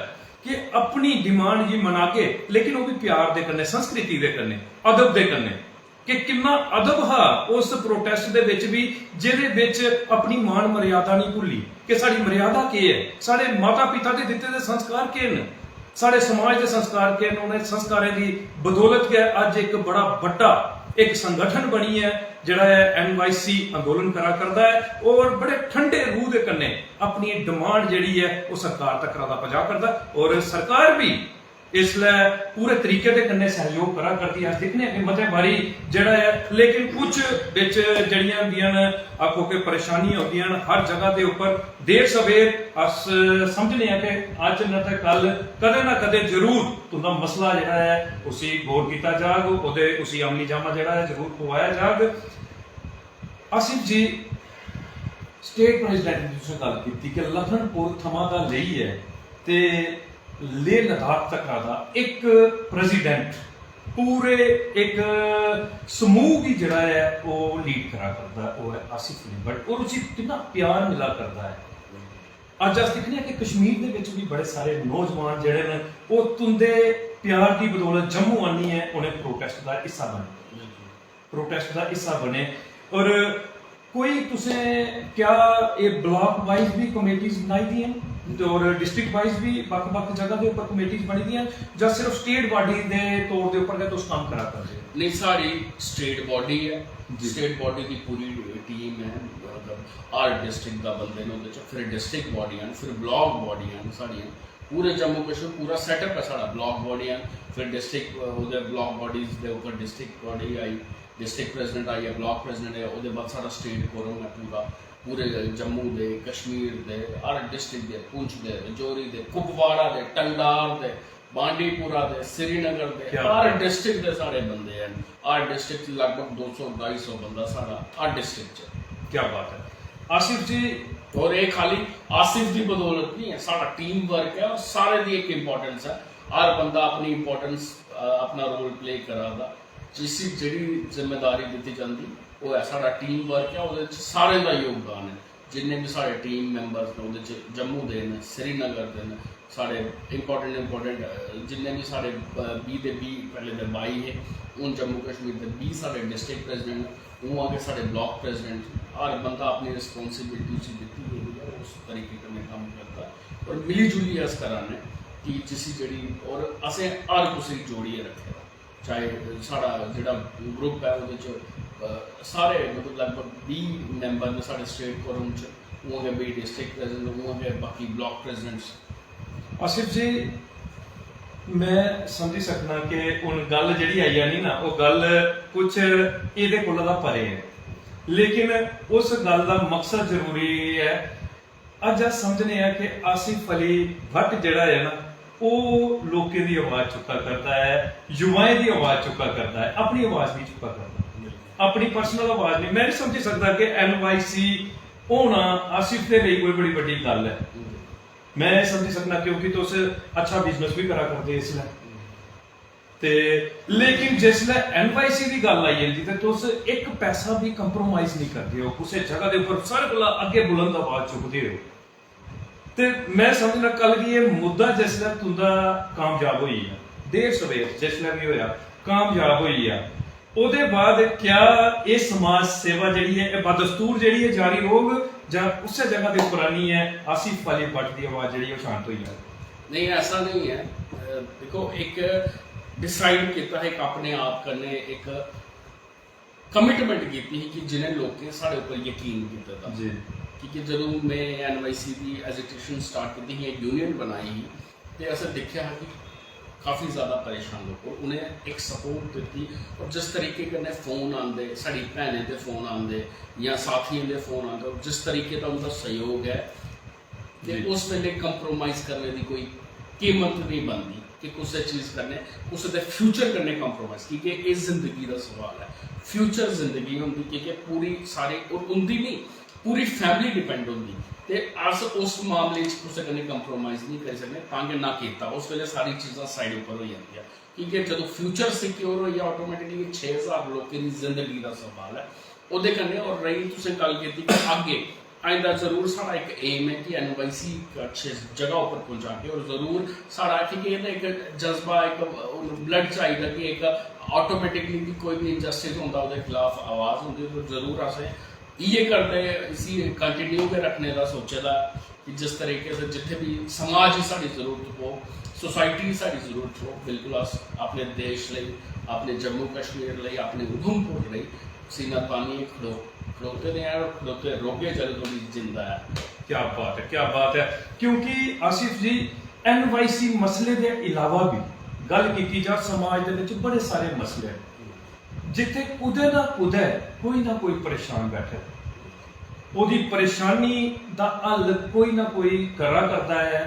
कि अपनी डिमांड गी मनागे, लेकिन ओह् बी प्यार दे कन्नै, संस्कृति दे कन्नै, अदब दे कन्नै। कि किन्ना अदब हा उस प्रोटेस्ट दे विच बी, जेह्दे विच अपनी मान मर्यादा नहीं भुल्ली कि साढ़ी मर्यादा केह् ऐ, साढ़े माता पिता दे दित्ते दे संस्कार केह् न, साढ़े समाज दे संस्कार केह् न। उ'नें संस्कारें दी बदौलत गै अज्ज इक बड़ा बड्डा इक संगठन बनियै जेह्ड़ा ऐ एन वाई सी अंदोलन करा करदा ऐ और बड़े ठंडे रूह दे कन्नै अपनी डिमांड जेह्ड़ी ऐ ओह् सरकार तक्कर दा पजा करदा ऐ और सरकार बी इसलै पूरे तरीके दे कन्नै सैह्योग करा करदी। अस दिक्खने आं कि मते बारी जेह्ड़ा ऐ, लेकिन कुछ बिच जेह्ड़ियां होंदियां न, आखो कि परेशानियां होंदियां न हर जगह दे उप्पर। देर सवेर अस समझने आं कि अज्ज न ते कल कदें ना कदें जरूर तुं'दा मसला जेह्ड़ा ऐ उसी गौर कीता जाग, ओह्दे उसी अमली जामा जेह्ड़ा ऐ जरूर पवाया जाग। आसिफ जी, स्टेट प्रेजिडेंट दी तुसें गल्ल कीती कि लखनपुर थमां दा लेइयै ते लेह लद्दाख तक दा इक प्रेजिडेंट पूरे इक समूह गी जेह्ड़ा ऐ ओह् लीड करा करदा ऐ, ओह् ऐ आसिफ अली भट्ट। और उसी किन्ना प्यार मिला करदा ऐ। अज्ज अस दिक्खने आं कि कश्मीर दे बिच बी बड़े सारे नौजवान जेह्ड़े न ओह् तुं'दे प्यार दी बदौलत जम्मू आनियै उ'नें प्रोटेस्ट दा हिस्सा बने, प्रोटेस्ट दा हिस्सा बने। और कोई तुसें क्या एह् ब्लॉक वाइज बी कमेटीज बनाई दियां न और डिस्ट्रिक्ट वाइज बी बक्ख-बक्ख जगह दे उप्पर कमेटीज बनी दियां न जां सिर्फ स्टेट बॉडी दे तौर दे उप्पर गै तुस कम्म करा करदे ओ? नहीं, साढ़ी स्टेट बॉडी ऐ, जी। स्टेट बॉडी दी पूरी टीम ऐ, मतलब हर डिस्ट्रिक्ट दा बंदे न ओह्दे च, फिर डिस्ट्रिक्ट बॉडियां न, फिर ब्लॉक बॉडियां न साढ़ियां, पूरे जम्मू कश्मीर पूरा सेटअप ऐ साढ़ा, ब्लॉक बॉडियां न, फिर डिस्ट्रिक्ट ओह्दे ब्लॉक बॉडीज दे उप्पर डिस्ट्रिक्ट बॉडी आई, डिस्ट्रिक्ट प्रेजिडेंट आई गेआ, ब्लॉक प्रेजिडेंट ऐ, ओह्दे बाद साढ़ा स्टेट कोरम ऐ पूरा, पूरे जम्मू दे, कश्मीर दे, हर डिस्ट्रिक्ट दे, पुंछ दे, रजौरी दे, कुपवाड़ा दे, टंडार दे, बांडीपुरा दे, श्रीनगर दे, क्या हर बात। डिस्ट्रिक्ट दे साढ़े बंदे हैं। हर डिस्ट्रिक्ट च लगभग दो सौ ढाई सौ बंदा साढ़ा हर डिस्ट्रिक्ट च। क्या बात है। आसिफ जी, और ये खाली आसिफ दी बदौलत नहीं है, सारा टीम वर्क है और सारे दी एक इंपॉर्टेंस है। हर बंदा अपनी इंपॉर्टेंस, अपना रोल प्ले करा दा। जिसी जेह्ड़ी जिम्मेदारी दित्ती जंदी, ओह् ऐ, साढ़ा टीम वर्क ऐ, ओह्दे च सारें दा योगदान ऐ। जिन्ने बी साढ़े टीम मैंबर्स न, ओह्दे च जम्मू दे न, श्रीनगर दे न, साढ़े इंपॉर्टेंट इंपॉर्टेंट जिन्ने बी साढ़े बीह् दे बीह्, पैह्ले दे बाई हे, हून जम्मू कश्मीर दे बीह् साढ़े डिस्ट्रिक्ट प्रेजिडेंट न, उ'आं गै साढ़े ब्लॉक प्रेजिडेंट। हर बंदा अपनी रिस्पांसिबिलिटी उसी दित्ती गेदी ऐ, उस तरीके कन्नै कम्म करदा और मिली जुलियै अस करा ने कि जिसी जेह्ड़ी, और असें हर कुसै गी जोड़ियै रक्खे दा, चाहे साढ़ा जेह्ड़ा ग्रुप ऐ ओह्दे च, अ, सारे मतलब लगभग बीह् मैंबर न साढ़े स्टेट फोरम च, उ'आं गै बीह् डिस्ट्रिक्ट प्रेजिडेंट, उ'आं गै बाकी ब्लॉक प्रेजिडेंट्स। आसिफ जी, मैं समझी सकना कि हुन गल्ल जेह्ड़ी आई जानी ना, ओह् गल्ल कुछ एह्दे कोला दा परे ऐ, लेकिन उस गल्ल दा मकसद जरूरी ऐ। अज्ज अस समझने आं कि आसिफ अली भट्ट जेह्ड़ा ऐ ना, ओह् लोकें दी आवाज चुक्का करदा ऐ, युवाएं दी आवाज चुक्का करदा ऐ, अपनी आवाज नहीं चुक्का करदा, अपनी पर्सनल आवाज नहीं। मैं नहीं समझी सकदा कि एनवाईसी होना आसिफ दे लेई कोई बड़ी बड्डी गल्ल ऐ। मैं समझी सकना क्योंकि तुस अच्छा बिजनेस भी करा करदे इसलै। ते लेकिन जिसलै एनवाईसी दी गल्ल आई जंदी ते तुस इक पैसा भी कंप्रोमाइज नहीं करदे हो, कुसै जगह दे उप्पर सारे कोला अग्गें बुलंद आवाज चुकदे हो। ते मैं समझना कल गी एह् मुद्दा जिसलै तुंदा कामयाब होई गेआ, देर सवेर जिसलै भी होया, कामयाब होई गेआ, ओह्दे बाद क्या एह् समाज सेवा जेह्ड़ी ऐ, एह् बदस्तूर जेह्ड़ी ऐ जारी रौह्ग जां उस्सै जगह दे उप्पर आनियै आसिफ अली भट्ट दी आवाज जेह्ड़ी ऐ ओह् शांत होई जाग? नहीं, ऐसा नहीं है। अ, दिक्खो, इक डिसाइड कीता हा, इक अपने आप कन्नै इक कमिटमेंट कीती ही कि जिनें लोकें साढ़े उप्पर यकीन कीते दा। जी। क्योंकि जदूं मैं एनवाईसी दी एजिटेशन स्टार्ट कीती ही, यूनियन बनाई ही, ते असें दिक्खेआ हा कि काफी ज्यादा परेशान लोक, और उ'नें इक सपोर्ट दित्ती। और जिस तरीके कन्नै फोन आंदे, साढ़ी भैनें दे फोन आंदे जां साथियें दे फोन आंदे, और जिस तरीके दा उं'दा सहयोग ऐ, ते जी। उस बेले कंप्रोमाइज करने दी कोई कीमत नहीं बनदी कि कुसै चीज कन्नै, कुसै दे फ्यूचर कन्नै कंप्रोमाइज, क्योंकि एह् जिंदगी दा सवाल ऐ। फ्यूचर जिंदगी होंदी, क्योंकि पूरी सारी, और उं'दी नहीं, पूरी फैमिली डिपेंड होंदी। ते अस उस मामले च कुसै कन्नै कंप्रोमाइज नहीं करी सकने, तां गै ना कीता। उस बेले सारी चीजां साइड उप्पर होई जंदियां, क्योंकि जदों फ्यूचर सिक्योर होई जा, ऑटोमेटिकली छे हज़ार लोकें दी जिंदगी दा सवाल ऐ। ओह्दे कन्नै, और रेही तुसें गल्ल कीती कि अग्गें आइंदा जरूर साढ़ा इक एम ऐ कि एनवाईसी इक अच्छे जगह उप्पर पहुंचागे, और जरूर साढ़ा, क्योंकि एह् ना इक जज्बा, इक ब्लड च आई दा कि इक ऑटोमेटिकली कि कोई बी इनजस्टिस होंदा, ओह्दे खिलाफ आवाज होंदी, तो जरूर असें इ'यै करदे, इसी कंटिन्यू गै रक्खने दा सोचे दा कि जिस तरीके से जित्थै बी समाज गी साढ़ी जरूरत पौग, सोसाइटी गी साढ़ी जरूरत पौग, बिल्कुल अस अपने देश लेई, अपने जम्मू कश्मीर लेई, अपने उधमपुर लेई सीना तानियै खड़ो-, खड़ोते दे आं और खड़ोते रौह्गे जदूं धोड़ी जिंदा ऐ। क्या बात है, क्या बात है। क्योंकि आसिफ जी, एनवाईसी मसले दे इलावा भी गल्ल कीती जा, समाज दे विच बड़े सारे मसले न, जित्थे कुदै ना कुदै कोई ना कोई परेशान बैठे दा। ओह्दी परेशानी दा हल कोई ना कोई करा करदा ऐ,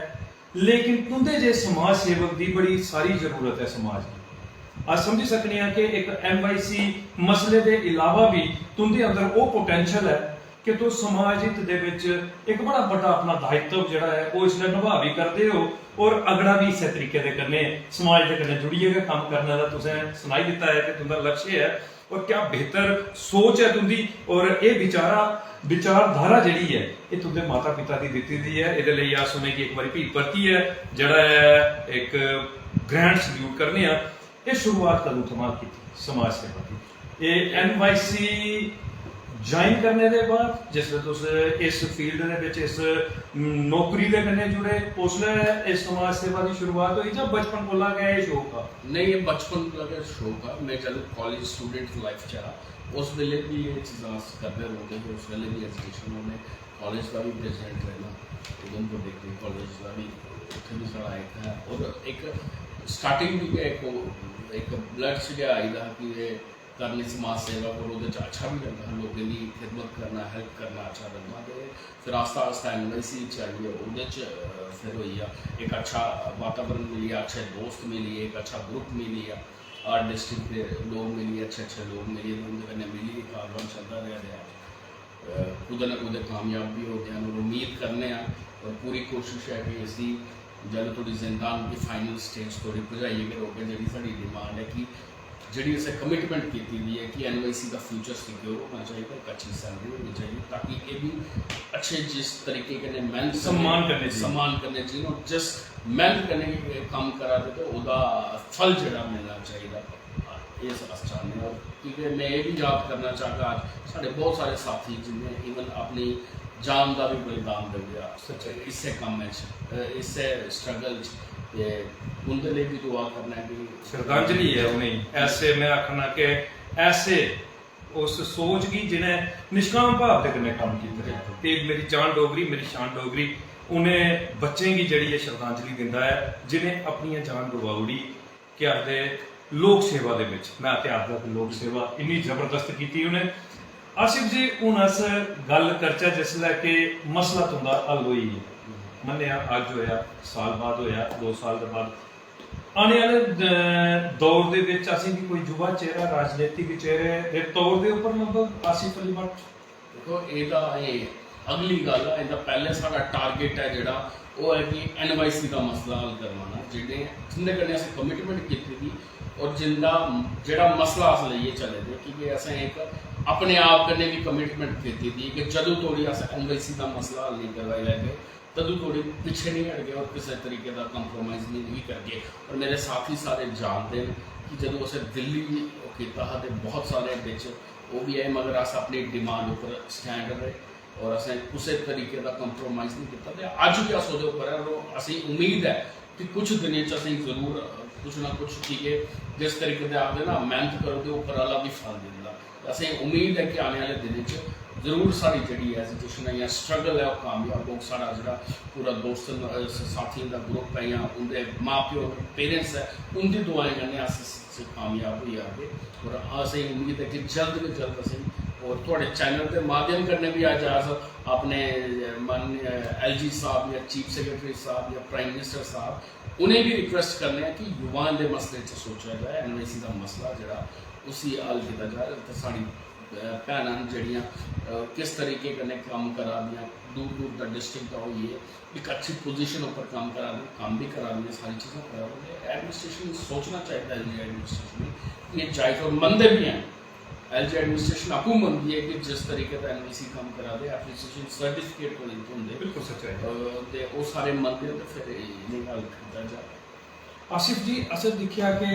लेकिन तुंदे जे समाज सेवक दी बड़ी सारी जरूरत ऐ समाज गी। अस समझी सकने आं कि इक एनवाईसी मसले दे इलावा भी तुंदे अंदर ओह् पोटेंशियल ऐ कि तुस समाज हित दे विच इक बड़ा बड्डा अपना दायित्व जेह्ड़ा ऐ, ओह् इसलै नभा बी करदे ओ और अगड़ा बी इस्सै तरीके दे कन्नै समाज दे कन्नै जुड़ियै गै कम्म करने दा तुसें सनाई दित्ता ऐ कि तुंदा लक्ष्य ऐ। और क्या बेहतर सोच ऐ तुंदी, और एह् विचारा, विचारधारा जेह्ड़ी ऐ, एह् तुंदे माता पिता दी दित्ती दी ऐ। एह्दे लेई अस उ'नेंगी इक बारी फ्ही परतियै जेह्ड़ा ऐ, इक ग्रैंड सल्यूट करने आं। एह् शुरुआत कदूं थमां कीती समाज सेवा दी? एह् एनवाईसी ज्वाइन करने दे बाद, जिसलै तुस इस फील्ड दे बिच, इस नौकरी दे कन्नै जुड़े, उसलै इस समाज सेवा दी शुरुआत होई जां बचपन कोला गै एह् शौक हा? नहीं, एह् बचपन कोला गै शौक हा। मैं जदूं कालेज स्टूडेंट लाइफ च हा, उस बेल्लै बी एह् चीजां अस करदे रौंह्दे हे। उस बेल्लै बी एजुकेशन, में कालेज दा बी प्रेजिडेंट रेह्दा, उधमपुर डिग्री कालेज दा बी, उत्थै बी साढ़ा इक है। और इक स्टार्टिंग दी गै इक, इक ब्लड च गै आई दा हा कि एह् करनी समाज सेवा, और ओह्दे च अच्छा बी लगदा हा, लोकें दी खिदमत करना, हेल्प करना अच्छा लगदा। ते फिर आस्ता आस्ता एनवाईसी च आइयै ओह्दे च, अ, फिर होई गेआ, इक अच्छा वातावरण मिली गेआ, अच्छे दोस्त मिली गे, इक अच्छा ग्रुप मिली गेआ, हर डिस्ट्रिक्ट दे लोक मिली गे, अच्छे अच्छे लोक मिली गे, उं'दे कन्नै मिली गे, कारवां चलदा रेहा, रेहा। कुतै ना कुतै कामयाब बी होगे। और उम्मीद करने आं और पूरी कोशिश ऐ कि इसी जदूं धोड़ी जिंदा न कि फाइनल स्टेज धोड़ी पजाइयै गै रौह्गे। जेह्ड़ी साढ़ी डिमांड ऐ कि जेह्ड़ी असें कमिटमेंट कीती दी ऐ कि एनवाईसी दा फ्यूचर सिक्योर होना चाहिदा, इक अच्छी सैलरी होनी चाहिदी, ताकि एह् बी अच्छे जिस तरीके कन्नै मेहनत सम्मान कन्नै जीन। सम्मान कन्नै जीन और जिस मेहनत कन्नै एह् कम्म करा दे ते ओह्दा फल जेह्ड़ा मिलना चाहिदा, एह् अस चाह्न्ने आं। और क्योंकि में एह् बी याद करना चाहगा, अज्ज साढ़े बहुत सारे साथी जिन्हें इवन अपनी जान दा बी बलिदान देई ओड़ेआ इस्सै कम्मै च, इस्सै स्ट्रगल च, ते उं'दे लेई बी दुआ करना ऐ कि श्रद्धांजलि ऐ उ'नेंगी। ऐसे, में आखना कि ऐसे उस सोच गी जि'नें निष्काम भाव दे कन्नै कम्म कीते दे। ते मेरी जान डोगरी, मेरी शान डोगरी, उ'नें बच्चें गी जेह्ड़ी ऐ श्रद्धांजलि दिंदा ऐ, जि'नें अपनियां जान गवाई ओड़ी, केह् आखदे, लोक सेवा दे बिच। में ते आखदा कि लोक सेवा इन्नी जबरदस्त कीती उ'नें। आसिफ जी, हून अस गल्ल करचै जिसलै कि मसला तुं'दा हल होई गेआ, मन्नेआ अज्ज होएआ, साल बाद होएआ, दो साल दे बाद, आने आह्ले द-, दौर दे बिच असेंगी कोई युवा चेहरा, राजनीतिक चेहरे दे तौर दे उप्पर लब्भग आसिफ अली भट्ट? दिक्खो, एह् तां एह् अगली गल्ल ऐ। इं'दा पैह्लें साढ़ा टारगेट ऐ जेह्ड़ा, ओह् ऐ कि एनवाईसी दा मसला हल करवाना, जेह्ड़े, जिं'दे कन्नै असें कमिटमेंट कीती दी और जिं'दा, जेह्ड़ा मसला अस लेइयै चले दे, क्योंकि असें इक अपने आप कन्नै बी कमिटमेंट कीती दी कि जदूं धोड़ी अस एनवाईसी दा मसला हल नेईं करवाई लैगे, तदूं धोड़ी पिच्छे नेईं हटगे और किसै तरीके दा कंप्रोमाइज नेईं बी करगे। और मेरे साथी सारे जानदे न कि जदूं असें दिल्ली ओह् कीता हा ते बहुत सारे बिच ओह् बी ऐ, मगर अस अपनी डिमांड उप्पर स्टैंड रेह् और असें कुसै तरीके दा कंप्रोमाइज नेईं कीता। ते अज्ज बी अस ओह्दे उप्पर ऐ, और असेंगी उम्मीद ऐ कि कुछ दिनें च असेंगी जरूर कुछ ना कुछ, की के जिस तरीके दे आखदे ना, मेहनत करो ते उप्पर आह्ला बी फल दिंदा। ते असेंगी उम्मीद ऐ कि आने आह्ले दिनें च जरूर साढ़ी जेह्ड़ी ऐ एजुकेशन ऐ जां स्ट्रगल ऐ, ओह् कामयाब होग। साढ़ा जेह्ड़ा पूरा दोस्त न, अ, स-, साथियें दा ग्रुप ऐ जां उं'दे मां प्यो न, पेरेंट्स ऐ, उं'दी दुआएं कन्नै अस इस च कामयाब होई जागे। और असेंगी उम्मीद ऐ कि जल्द गै जल्द असेंगी और थुआढ़े चैनल दे माध्यम कन्नै बी अज्ज अस अपने, अ, माननीय एलजी साहब जां चीफ सेक्रेटरी साहब जां प्राइम मिनिस्टर साहब, उ'नेंगी बी रिक्वेस्ट करने आं कि युवाएं दे मसले च सोचेआ जाए, एनवाईसी दा मसला जेह्ड़ा उसी हल कीता जाए। ते साढ़ी, अ, भैनां न जेह्ड़ियां, अ, किस तरीके कन्नै कम्म करा दियां, दूर दूर दा डिस्ट्रिक्ट दा होइयै इक अच्छी पोजीशन उप्पर कम्म करा दियां, कम्म बी करा दियां, सारी चीज़ां करा दियां। एडमिनिस्ट्रेशन गी सोचना चाहिदा, एलजी एडमिनिस्ट्रेशन गी, कि एह् जायज और मनदे बी हैन। एलजी एडमिनिस्ट्रेशन आपूं मनदी ऐ कि जिस तरीके दा एनवाईसी कम्म करा दे, एप्रिसिएशन सर्टिफिकेट कोल इत्थों होंदे। बिल्कुल सच्चाई। अ, ते ओह् सारे मनदे न, ते फिर इ'नें गल्ल कीता जा। आसिफ जी, असें दिक्खेआ कि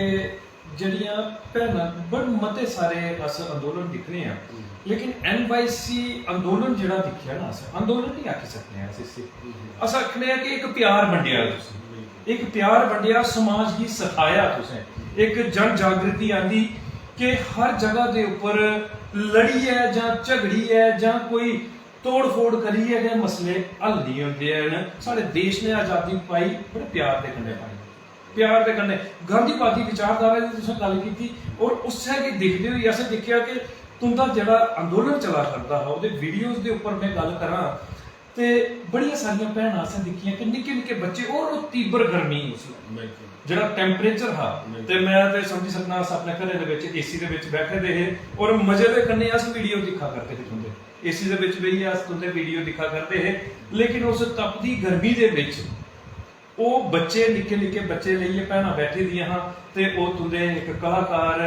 जेह्ड़ियां भैनां, बड़े मते सारे अस अंदोलन दिक्खने आं, हम्म। लेकिन एनवाईसी अंदोलन जेह्ड़ा दिक्खेआ ना, अस अंदोलन नहीं आखी सकने आं अस इसी। हम्म। अस आखने आं कि इक प्यार बंडेआ तुसें, बिल्कुल। इक प्यार बंडेआ, समाज गी सखाया तुसें, इक जन जागृति आंदी कि हर जगह दे उप्पर लड़ियै जां झगड़ियै जां कोई तोड़ फोड़ करियै गै मसले हल नहीं होंदे हैन। साढ़े देश ने आजादी पाई बड़े प्यार दे कन्नै पाई, प्यार दे कन्नै गांधीवादी विचारधारा दी तुसें गल्ल कीती, और उस्सै गी दिखदे होई असें दिक्खेआ कि तुं'दा जेह्ड़ा अंदोलन चला करदा हा, ओह्दे वीडियोज़ दे उप्पर में गल्ल करां ते बड़ियां सारियां भैनां असें दिक्खियां कि निक्के निक्के बच्चे, और ओह् तीव्र गर्मी उसलै, बिल्कुल। जेह्ड़ा टेम्परेचर हा, बिल्कुल। ते में ते समझी सकना, अस अपने घरै दे बिच एसी दे बिच बैठे दे हे और मजे दे कन्नै अस वीडियो दिक्खा करदे हे तुं'दे। एसी दे बिच बेहियै अस तुं'दे वीडियो दिक्खा करदे हे, लेकिन उस तपदी गर्मी दे बिच ओह् बच्चे, निक्के निक्के बच्चे लेइयै भैनां बैठी दियां हां ते ओह् तुं'दे इक कलाकार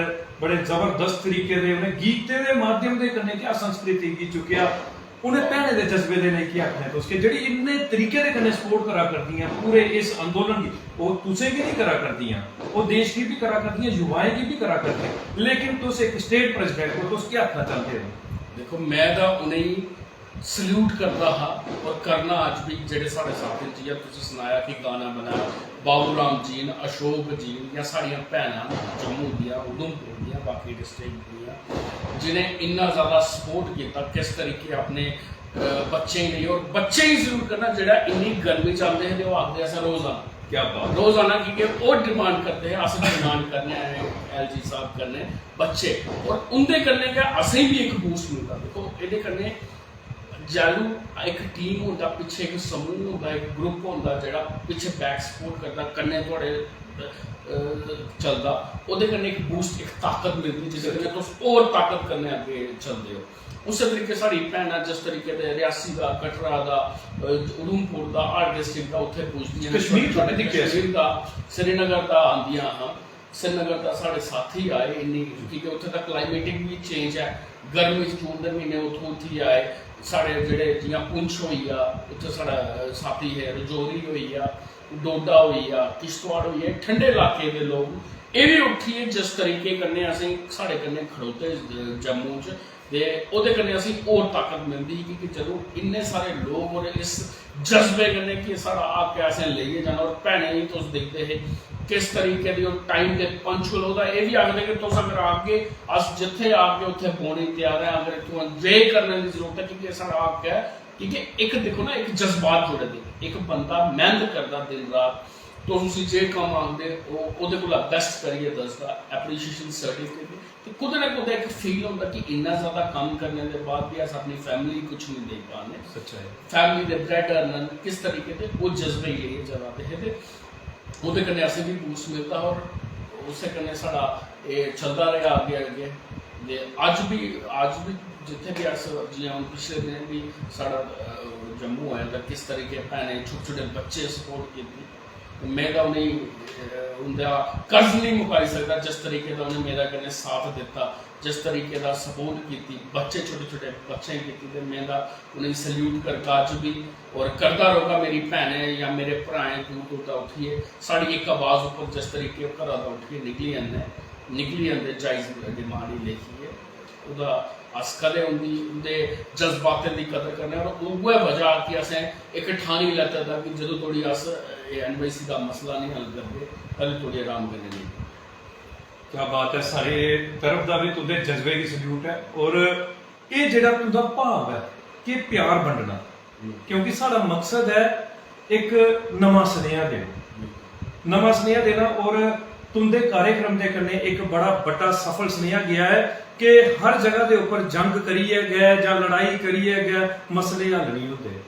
बड़े जबरदस्त तरीके दे उ'नें गीतें दे माध्यम दे कन्नै क्या संस्कृति गी चुक्केआ। उ'नें भैनें दे जज्बे दे लेई केह् आखना तुस कि जेह्ड़ी इन्ने तरीके दे कन्नै सपोर्ट करा करदियां पूरे इस अंदोलन गी, ओह् तुसें गी बी करा करदियां, ओह् देश गी बी करा करदियां, युवाएं गी बी करा करदियां, लेकिन तुस इक स्टेट प्रेसिडेंट ओ, तुस केह् आखना चांह्दे ओ? देखो, में तां उ'नेंगी सल्यूट करदा हा और करना अज्ज बी। जेह्ड़े साढ़े साथी न, जि'यां तुसें सनाया कि गाना बनाया, बाबू राम जी न, अशोक जी न, जां साढ़ियां भैनां न जम्मू दियां, उधमपुर दियां, बाकी डिस्ट्रिक्ट दियां, जि'नें इन्ना ज्यादा सपोर्ट कीता, किस तरीके अपने, अ, बच्चें गी लेइयै, और बच्चें गी जरूर करना, जेह्ड़ा इन्नी गर्मी च आंदे हे ते ओह् आखदे, "असें रोज आना।" क्या बात। रोज आना, की के ओह् डिमांड करदे हे, अस डिमांड करने आए एलजी साहब कन्नै बच्चे, और उं'दे कन्नै गै असेंगी बी इक बूस्ट मिलदा। दिक्खो, एह्दे कन्नै जैलू इक टीम होंदा, पिच्छे इक समूह होंदा, इक ग्रुप होंदा, जेह्ड़ा पिच्छे बैक सपोर्ट करदा, कन्नै थुआढ़े अ, चलदा, ओह्दे कन्नै इक बूस्ट, इक ताकत मिलदी, जेह्दे कन्नै तुस होर ताकत कन्नै अग्गें चलदे ओ। उस्सै तरीके साढ़ी भैनां, जिस तरीके दे रियासी दा, कटरा दा, अ, उधमपुर दा, हर डिस्ट्रिक्ट दा उत्थै पुजदियां हियां। कश्मीर दा बी दिक्खेआ कश्मीर दा, श्रीनगर दा आंदियां हियां। श्रीनगर दा साढ़े साथी आए इन्नी, क्योंकि उत्थै दा क्लाइमेटिक बी चेंज ऐ। गर्मी च जून दे म्हीने उत्थूं उट्ठियै आए। साढ़े जेह्ड़े जि'यां पुंछ होई गेआ, उत्थै साढ़ा, अ, साथी है, रजौरी होई गेआ, डोडा होई गेआ, किश्तवाड़ होई गेआ, ठंडे इलाके दे लोक, एह् बी उट्ठियै जिस तरीके कन्नै असें, साढ़े कन्नै खड़ोते, अ, जम्मू च, ते ओह्दे कन्नै असें होर ताकत मिलदी ही, क्योंकि जदूं इन्ने सारे लोक और इस जज्बे कन्नै कि साढ़ा हक ऐ, असें लेइयै जाना। और भैनें गी तुस दिखदे हे किस तरीके दी ओह् टाइम दे पंचुअल, ओह्दा एह् बी आखदे कि तुस अगर आखगे, अस जित्थै आखगे उत्थै बौह्ने गी त्यार ऐ, अगर इत्थुआं जे करने दी जरूरत ऐ, क्योंकि एह् साढ़ा हक ऐ। क्योंकि इक दिक्खो ना, इक जज्बात जुड़े दे, इक बंदा मेहनत करदा दिन रात, तुस उसी जे कम्म आखदे, ओह् ओह्दे कोला बेस्ट करियै दसदा, एप्रीशिएशन सर्टिफिकेट। ते कुतै ना कुतै इक फील होंदा कि इन्ना ज्यादा कम्म करने दे बाद बी अस अपनी फैमिली गी कुछ नहीं देई पा रहे। सच्चाई। फैमिली दे ब्रेड अर्नर किस तरीके दे ओह् जज्बे लेइयै चला दे हे, ते ओह्दे कन्नै असें बी बूस्ट मिलदा हा और उस्सै कन्नै साढ़ा एह् चलदा रेहा अग्गें अग्गें। ते अज्ज बी, अज्ज बी जित्थै बी अस, जि'यां हून पिछले दिनें बी साढ़ा, अ, जम्मू आए दा, किस तरीके भैनें, छोटे छोटे बच्चे सपोर्ट कीती। में तां उ'नेंगी, अ, उं'दा कर्ज नेईं मुकाई सकदा, जिस तरीके दा उ'नें मेरे कन्नै साथ दित्ता, जिस तरीके दा सपोर्ट कीती, बच्चे, छोटे छोटे बच्चें कीती, ते में तां उ'नेंगी सल्यूट करगा अज्ज बी, और करदा रौह्गा। मेरी भैनें जां मेरे भ्राएं दूर दूर दा उट्ठियै साढ़ी इक आवाज़ उप्पर जिस तरीके ओह् घरा दा उट्ठियै निकली जंदे, निकली जंदे जायज़ डिमांड गी लेइयै, ओह्दा अस कदें उं'दी, उं'दे जज्बातें दी कदर करने आं। और उ'ऐ वजह कि असें इक ठानी लैते दा कि जदूं धोड़ी अस एह् एनवाईसी दा मसला नेईं हल करदे, तदूं धोड़ी आराम कन्नै नेईं। क्या बात है, साढ़ी तरफ दा बी तुं'दे जज्बे गी सल्यूट ऐ। और एह् जेह्ड़ा तुं'दा भाव ऐ कि प्यार बंडना, क्योंकि साढ़ा मकसद ऐ इक नमां सनेहा देना, नमां सनेहा देना। और तुं'दे कार्यक्रम दे कन्नै इक बड़ा बड्डा सफल सनेहा गेआ ऐ कि हर जगह दे उप्पर जंग करियै गै जां लड़ाई करियै गै मसले हल नेईं होंदे।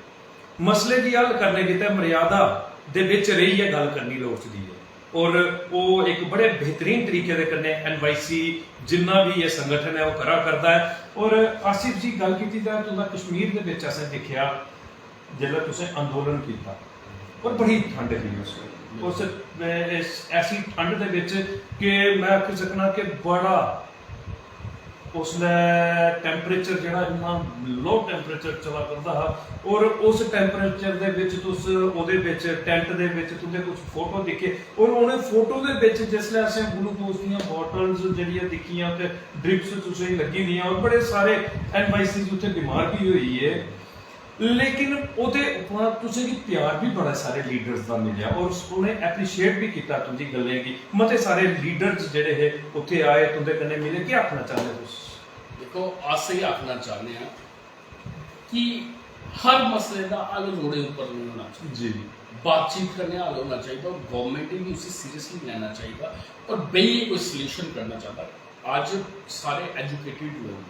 मसले गी हल करने गितै मर्यादा दे बिच रेहियै गल्ल करनी लोड़चदी ऐ। और ओह् इक बड़े बेहतरीन तरीके दे कन्नै एनवाईसी जिन्ना बी एह् संगठन ऐ ओह् करा करदा ऐ। और आसिफ जी, गल्ल कीती जाए तुं'दा कश्मीर दे बिच असें दिक्खेआ, जिसलै तुसें अंदोलन कीता और बड़ी ठंड ही उस, उस इस ऐसी ठंड दे बिच कि में आखी सकना कि बड़ा उसलै टेम्परेचर जेह्ड़ा इन्ना लो टेम्परेचर चला करदा हा। और उस टेम्परेचर दे बिच तुस ओह्दे बिच टैंट दे बिच तुं'दे कुछ फोटो दिक्खे और उ'नें फोटो दे बिच जिसलै असें ग्लूकोज दियां बाटल्स जेह्ड़ियां दिक्खियां ते ड्रिप्स तुसेंगी लग्गी दियां और बड़े सारे एनवाईसीज उत्थै बमार बी होई गे। लेकिन ओह्दे उप्परा तुसेंगी प्यार बी बड़ा सारे लीडर्स दा मिलेआ और उ'नें एप्रीशिएट बी कीता तुं'दी गल्लें गी। मते सारे लीडर्स जेह्ड़े हे उत्थै आए, तुं'दे कन्नै मिले। केह् आखना चाह्ंदे तुस? देखो, अस एह् आखना चाह्न्ने आं कि हर मसले दा हल रोड़े उप्पर नेईं होना चाहिदा। जी। बातचीत कन्नै हल होना चाहिदा और गौरमैंट गी बी उसी सीरियसली लैना चाहिदा और बेहियै कोई सल्यूशन करना चाहिदा। अज्ज सारे एजुकेटेड लोक,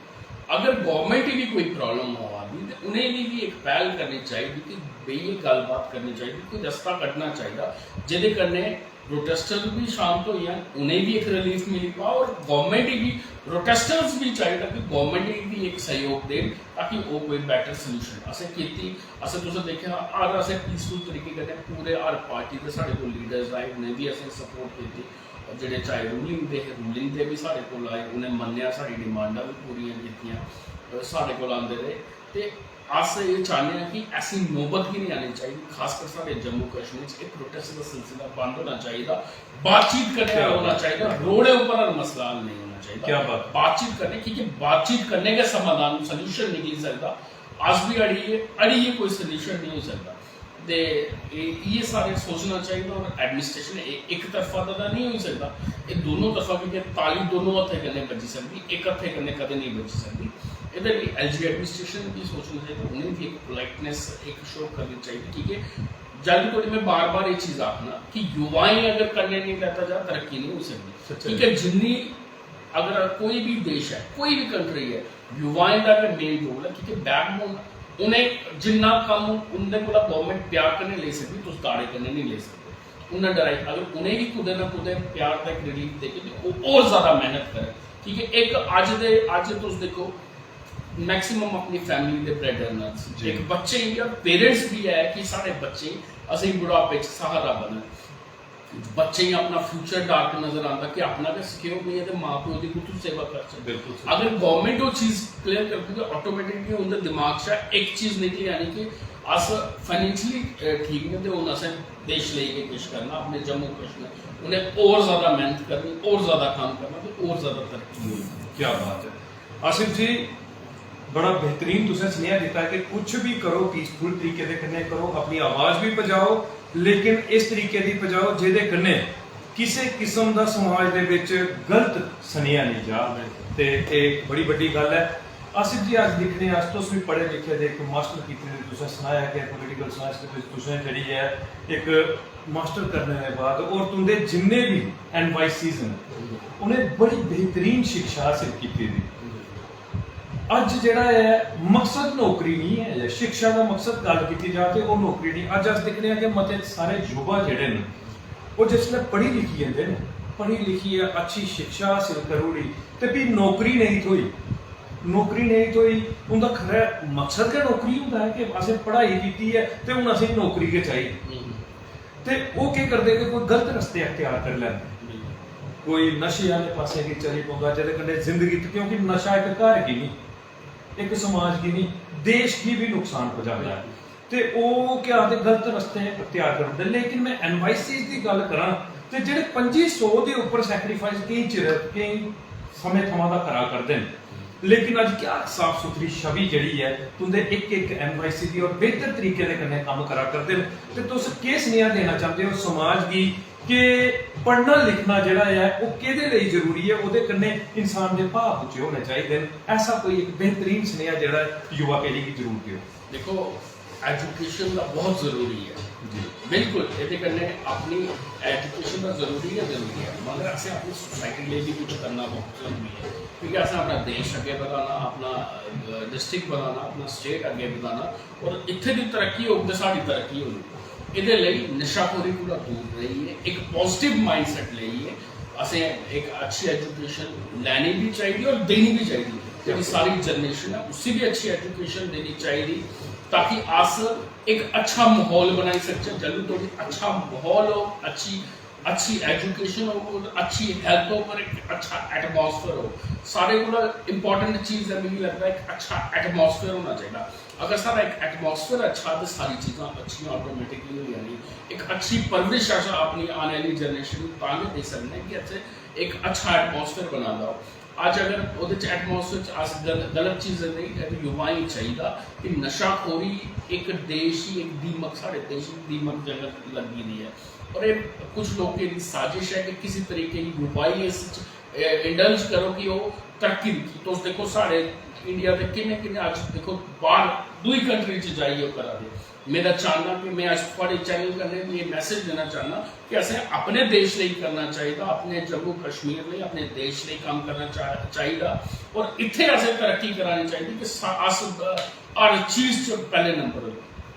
अगर गौरमैंट गी कोई प्रॉब्लम आवा दी ते उ'नेंगी बी इक पैह्ल करनी चाहिदी कि बेहियै गल्लबात करनी चाहिदी, कोई रस्ता कड्ढना चाहिदा जेह्दे कन्नै प्रोटेस्टर बी शांत होई जान, उ'नेंगी बी इक रिलीफ मिली पा और गौरमैंट गी बी, प्रोटेस्टर्स बी चाहिदा कि गौरमैंट गी बी इक सैह्योग देन ताकि ओह् कोई बैटर सल्यूशन। असें कीती, असें तुसें दिक्खेआ हर असें पीसफुल तरीके कन्नै पूरे हर पार्टी दे साढ़े कोल लीडर्स आए, उ'नें बी असें सपोर्ट कीती। और जेह्ड़े चाहे रूलिंग दे हे, रूलिंग दे बी साढ़े कोल आए, उ'नें मन्नेआ, साढ़ी डिमांडां बी पूरियां कीतियां, अ, साढ़े कोल आंदे रेह्। ते अस एह् चाह्न्ने आं कि ऐसी नौबत गै निं आनी चाहिदी, खासकर साढ़े जम्मू कश्मीर च एह् प्रोटेस्ट दा सिलसिला बंद होना चाहिदा, बातचीत कन्नै क्या हल होना बात। चाहिदा, रोड़े उप्पर हर मसला हल नेईं होना चाहिदा। क्या बात। बातचीत कन्नै, क्योंकि बातचीत कन्नै गै समाधान, सल्यूशन निकली सकदा। अस बी अड़ियै, अड़ियै कोई सल्यूशन नेईं होई सकदा। ते एह्, इ'यै सारे सोचना चाहिदा। और एडमिनिस्ट्रेशन इक तरफा दा तां नेईं होई सकदा, एह् दोनों तरफा, क्योंकि ताली दोनों हत्थें कन्नै बज्जी सकदी, इक हत्थै कन्नै कदें नेईं बज्जी सकदी। एह्दे लेई एलजी एडमिनिस्ट्रेशन गी सोचना चाहिदा, उ'नें बी इक पोलाइटनेस इक शो करनी चाहिदी, की के जद धोड़ी में बार बार एह् चीज आखना कि युवाएं अगर कन्नै नेईं लैता जा, तरक्की नेईं होई सकदी। सच्चाई। ठीक ऐ, जिन्नी, अगर कोई बी देश ऐ, कोई बी कंट्री ऐ, युवाएं दा गै मेन रोल ऐ, क्योंकि बैकबोन, उ'नें जिन्ना कम्म उं'दे कोला गौरमैंट प्यार कन्नै लेई सकदी, तुस दाड़े कन्नै नेईं लेई सकदे। उन्ना डराई, अगर उ'नेंगी कुतै ना कुतै प्यार दा इक रिलीफ देगे ते ओह् होर ज्यादा मेहनत करन। ठीक ऐ, इक अज्ज दे, अज्ज तुस दिक्खो, मैक्सिमम अपनी फैमिली दे ब्रेड अर्नर्स, जी। इक बच्चे गी और पेरेंट्स बी ऐ कि साढ़े बच्चे असेंगी बुढ़ापे च स्हारा बनन। बच्चें गी अपना फ्यूचर डार्क नजर आंदा कि अपना गै सिक्खेओ नेईं ते मां प्यो दी कुत्थूं सेवा करचै। बिल्कुल सही। अगर गवर्नमेंट ओह् चीज क्लियर करदी ते ऑटोमेटिकली उं'दे दिमाग चा इक चीज निकली आनी कि अस फाइनेंशियली ठीक न ते हून असें देश लेई गै किश करना, अपने जम्मू कश्मीर उ'नें होर ज्यादा मेहनत करनी, होर ज्यादा कम्म करना ते होर ज्यादा तरक्की होनी। क्या बात है आसिफ जी, बड़ा बेहतरीन तुसें सनेहा दित्ता कि कुछ भी करो, पीसफुल तरीके दे कन्नै करो, अपनी आवाज भी पजाओ, लेकिन इस तरीके दी पजाओ जेह्दे कन्नै किसे किस्म दा समाज दे बिच गलत सनेहा नेईं जा। ते एह् इक बड़ी बड्डी गल्ल ऐ। आसिफ जी, अज्ज दिक्खने आं अस, तुस बी पढ़े लिखे दे, इक मास्टर कीते दे, तुसें सनाया कि पॉलिटिकल साइंस दे बिच तुसें जेह्ड़ी ऐ इक मास्टर करने दे बाद और तुं'दे जिन्ने बी एनवाईसीज न, उ'नें बड़ी बेहतरीन शिक्षा हासिल कीती दी। अज्ज जेह्ड़ा ऐ, मकसद नौकरी निं ऐ, शिक्षा दा मकसद गल्ल कीती जा ते ओह् नौकरी निं। अज्ज अस दिक्खने आं कि मते सारे युवा जेह्ड़े न, ओह् जिसलै पढ़ी लिखी जंदे न, पढ़ी लिखियै अच्छी शिक्षा हासिल करी ओड़ी ते फ्ही नौकरी नेईं थ्होई, नौकरी नेईं थ्होई, उं'दा खरै मकसद गै नौकरी होंदा ऐ कि असें पढ़ाई कीती ऐ ते हून असेंगी नौकरी गै चाहिदी। ते ओह् केह् करदे कि कोई गलत रस्ते अख्तियार करी लैंदे, कोई नशे आह्ले पासै गी चली पौंदा, जेह्दे कन्नै जिंदगी, क्योंकि नशा इक घर गी निं, इक समाज गी निं, देश गी बी नुकसान पजांदा ऐ। ते ओह् केह् आखदे, गलत रस्ते अख्तियार करी ओड़दे। लेकिन में एनवाईसीज दी गल्ल करां ते जेह्ड़े पंजी सौ दे उप्पर सैक्रीफाइस केईं चिर, केईं समें थमां दा करा करदे न, लेकिन अज्ज क्या साफ सुथरी छवि जेह्ड़ी ऐ तुं'दे इक इक एनवाईसी दी और बेहतर तरीके दे कन्नै कम्म करा करदे न, ते तुस केह् सनेहा देना चांह्दे ओ समाज गी कि पढ़ना लिखना जेह्ड़ा ऐ ओह् केह्दे लेई जरूरी ऐ, ओह्दे कन्नै इंसान दे भाव उच्चे होने चाहिदे न, ऐसा कोई इक बेहतरीन सनेहा जेह्ड़ा ऐ युवा पीढ़ी गी जरूर देओ? देखो, एजुकेशन दा बहुत जरूरी ऐ। जी। बिल्कुल, एह्दे कन्नै अपनी एजुकेशन दा जरूरी ऐ, जरूरी ऐ, मगर असें अपनी सोसाइटी लेई बी कुछ करना बहुत जरूरी ऐ, क्योंकि असें अपना देश अग्गें बधाना, अपना डिस्ट्रिक्ट बधाना, अपना स्टेट अग्गें बधाना, और इत्थै दी तरक्की होग ते साढ़ी तरक्की होनी। एह्दे लेई नशाखोरी कोला दूर रेहियै इक पॉजिटिव माइंडसेट लेइयै असें इक अच्छी एजुकेशन लैनी बी चाहिदी और देनी बी चाहिदी। जेह्ड़ी सारी जनरेशन ऐ उसी बी अच्छी एजुकेशन देनी चाहिदी, ताकि अस इक अच्छा माहौल बनाई सकचै। जदूं धोड़ी अच्छा माहौल हो, अच्छी, अच्छी एजुकेशन हो और अच्छी हेल्थ हो, पर इक अच्छा एटमॉस्फेयर हो। सारे कोला इंपॉर्टेंट चीज ऐ, मिगी लगदा, इक अच्छा एटमॉस्फेयर होना चाहिदा। अगर साढ़ा इक एटमॉस्फेयर अच्छा ते सारी चीजां अच्छियां ऑटोमेटिकली होई जानियां। इक अच्छी परवरिश अस अपनी आने आह्ली जनरेशन गी तां गै देई सकने कि असें इक अच्छा एटमॉस्फेयर बना दा हो। अज्ज अगर ओह्दे च एटमॉस्फेयर च अस गल-, गलत चीजां नेईं, ते युवाएं गी चाहिदा कि नशाखोरी इक देश ही, इक दीमक, साढ़े देश दी दीमक जंगल लग्गी दी ऐ। और एह् कुछ लोकें दी साजिश ऐ कि किसी तरीके दी युवाएं इस च इंडल्ज करो कि ओह् तरक्की दिक्खी। तुस दिक्खो, साढ़े इंडिया दे किन्ने किन्ने अज्ज दिक्खो, बाहर दूई कंट्री च जाइयै ओह् करा दे। मेरा चाहना कि में अज्ज थुआढ़े चैनल कन्नै बी एह् मैसेज देना चाहना कि असें अपने देश लेई करना चाहिदा, अपने जम्मू कश्मीर लेई, अपने देश लेई कम्म करना चाह-, चाहिदा। और इत्थै असें तरक्की करानी चाहिदी कि सा-, अस, अ, हर चीज च पैह्ले नंबर।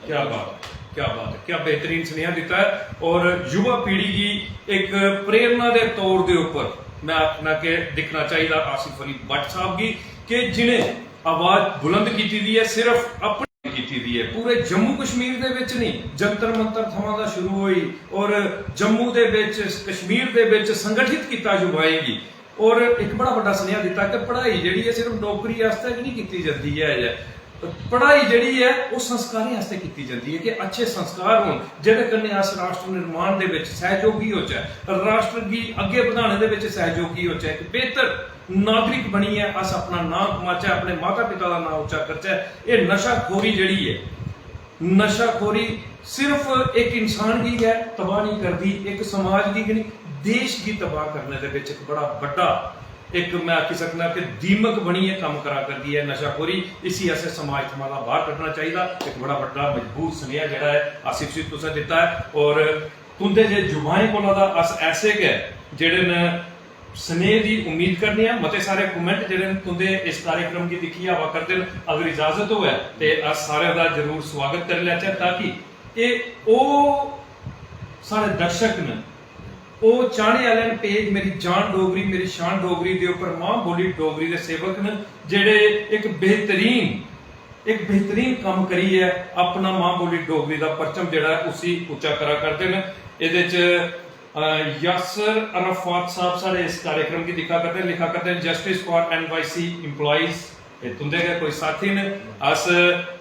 क्या बात, क्या बात है, क्या बेहतरीन सनेहा दित्ता है। और युवा पीढ़ी गी इक प्रेरणा दे तौर दे उप्पर मैं आखना कि दिक्खना चाहिदा आसिफ अली भट्ट साहब गी, कि जिनें आवाज बुलंद कीती दी है सिर्फ अपनी कीती दी है, पूरे जम्मू कश्मीर दे विच नहीं, जंतर मंतर थमां दा शुरू होई और जम्मू दे विच, कश्मीर दे विच संगठित कीता युवाएं गी। और इक बड़ा बड्डा सनेहा दित्ता कि पढ़ाई जेह्ड़ी ऐ सिर्फ नौकरी आस्तै गै नहीं कीती जंदी ऐ। पढ़ाई जेह्ड़ी ऐ ओह् संस्कारें आस्तै कीती जंदी ऐ कि अच्छे संस्कार होन, जेह्दे कन्नै अस राष्ट्र निर्माण दे विच सहयोगी होचै, राष्ट्र गी अग्गें बधाने दे विच सहयोगी होचै, इक बेहतर नागरिक बनियै अस अपना नांऽ कमाचै, अपने माता पिता दा नांऽ उच्चा करचै। एह् नशाखोरी जेह्ड़ी ऐ, नशाखोरी सिर्फ इक इंसान गी गै तबाह नहीं करदी, इक समाज गी गै नहीं, देश गी तबाह करने दे विच इक बड़ा बड्डा, इक मैं आखी सकना कि दीमक बनियै कम्म करा करदी ऐ नशाखोरी। इसी असें समाज थमां दा बाहर कड्ढना चाहिदा। इक बड़ा बड्डा मजबूत सनेहा जेह्ड़ा ऐ आसिफ जी तुसें दित्ता ऐ, और तुंदे जे युवाएं कोला दा अस ऐसे गै जेह्ड़े न सनेह दी उम्मीद करने आं। मते सारे comment जेह्ड़े न तुंदे इस कार्यक्रम गी दिक्खियै आवा करदे न। अगर इजाजत होऐ ते अस सारें दा जरूर स्वागत करी लैचै, ताकि एह् ओह् साढ़े दर्शक न, ओह् चाहने आह्ले न पेज मेरी जान डोगरी, मेरी शान डोगरी दे उप्पर मां बोली डोगरी दे सेवक न, जेह्ड़े इक बेहतरीन, इक बेहतरीन कम्म करियै अपना मां बोली डोगरी दा परचम जेह्ड़ा ऐ उसी उच्चा करा करदे न। एह्दे च, अ, यासर अराफात साहब साढ़े इस कार्यक्रम गी दिक्खा करदे न, लिखा करदे न, "Justice for N Y C employees।" एह् तुं'दे गै कोई साथी न। अस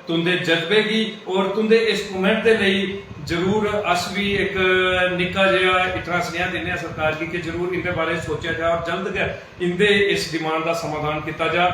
तुं'दे जज्बे गी और तुं'दे इस कमेंट दे लेई जरूर अस बी इक निक्का जेहा इतना सनेहा दिन्ने आं सरकार गी कि जरूर इं'दे बारे च सोचेआ जा और जल्द गै इं'दे इस डिमांड दा समाधान कीता जा।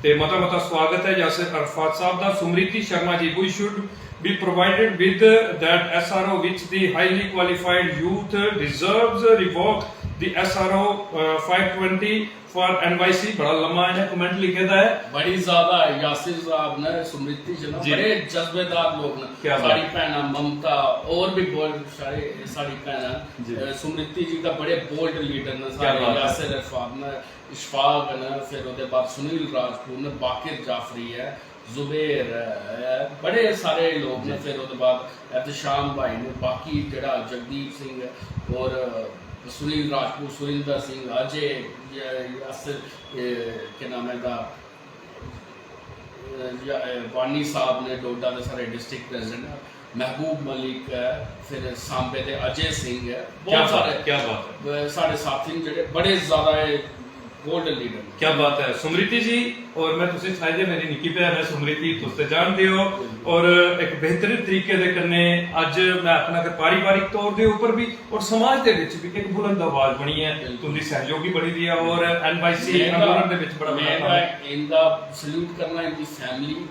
ते मता मता स्वागत ऐ यासिर अरफात साहब दा। सुमृति Sharma ji, "We should be provided with that S R O which the highly qualified youth deserves, revoke the S R O, uh, five twenty for N Y C।" बड़ा लम्मा इ'नें कमेंट लिखे दा ऐ। बड़ी ज्यादा यासिर साहब ने, स्मृति जी ने, जी। बड़े जज्बेदार लोग ने। क्या बात। साढ़ी भैनां ममता, और भी बहुत सारे, साढ़ी भैनां, जी। अ, स्मृति जी का बड़े बोल्ड लीडर ने क्या साढ़े, बात है। यासिर अरफात ने, इशफाक ने, फिर ओहदे बाद सुनील राजपूत ने, बाकिर जाफरी है, जुबेर है, बड़े सारे लोग ने। जी। फिर ओहदे बाद एहतशाम भाई ने, बाकी जेह्ड़ा जगदीप सिंह और सुनील राजपूत, सुरिंदर सिंह, अजय, य-, यासिर, ए, केह् नाम है एह्दा, अ, या-, अ, वानी साहब ने, डोडा दे साढ़े डिस्ट्रिक्ट प्रेजिडेंट, महबूब मलिक है, फिर सांबे दे अजय सिंह है, क्या बहुत बात सारे, है, क्या बात है। अ, साढ़े साथी न जेह्ड़े बड़े ज्यादा एह् गोल्डन लीडर। क्या बात है सुमृति जी, और मैं तुसें सनाई दिया, मेरी निक्की भैन है सुमृति, तुस ते जानदे हो, बिल्कुल। और एक बेहतरीन तरीके दे कन्नै अज्ज मैं आखना कि पारिवारिक तौर दे उप्पर भी और समाज दे विच भी एक बुलंद आवाज बनी है, बिल्कुल। तुंदी सहयोगी बनी दी है और एनवाईसी मैं आंदोलन दे विच बड़ा मैं बड़ा इंदा सल्यूट करना, इंदी फैमिली,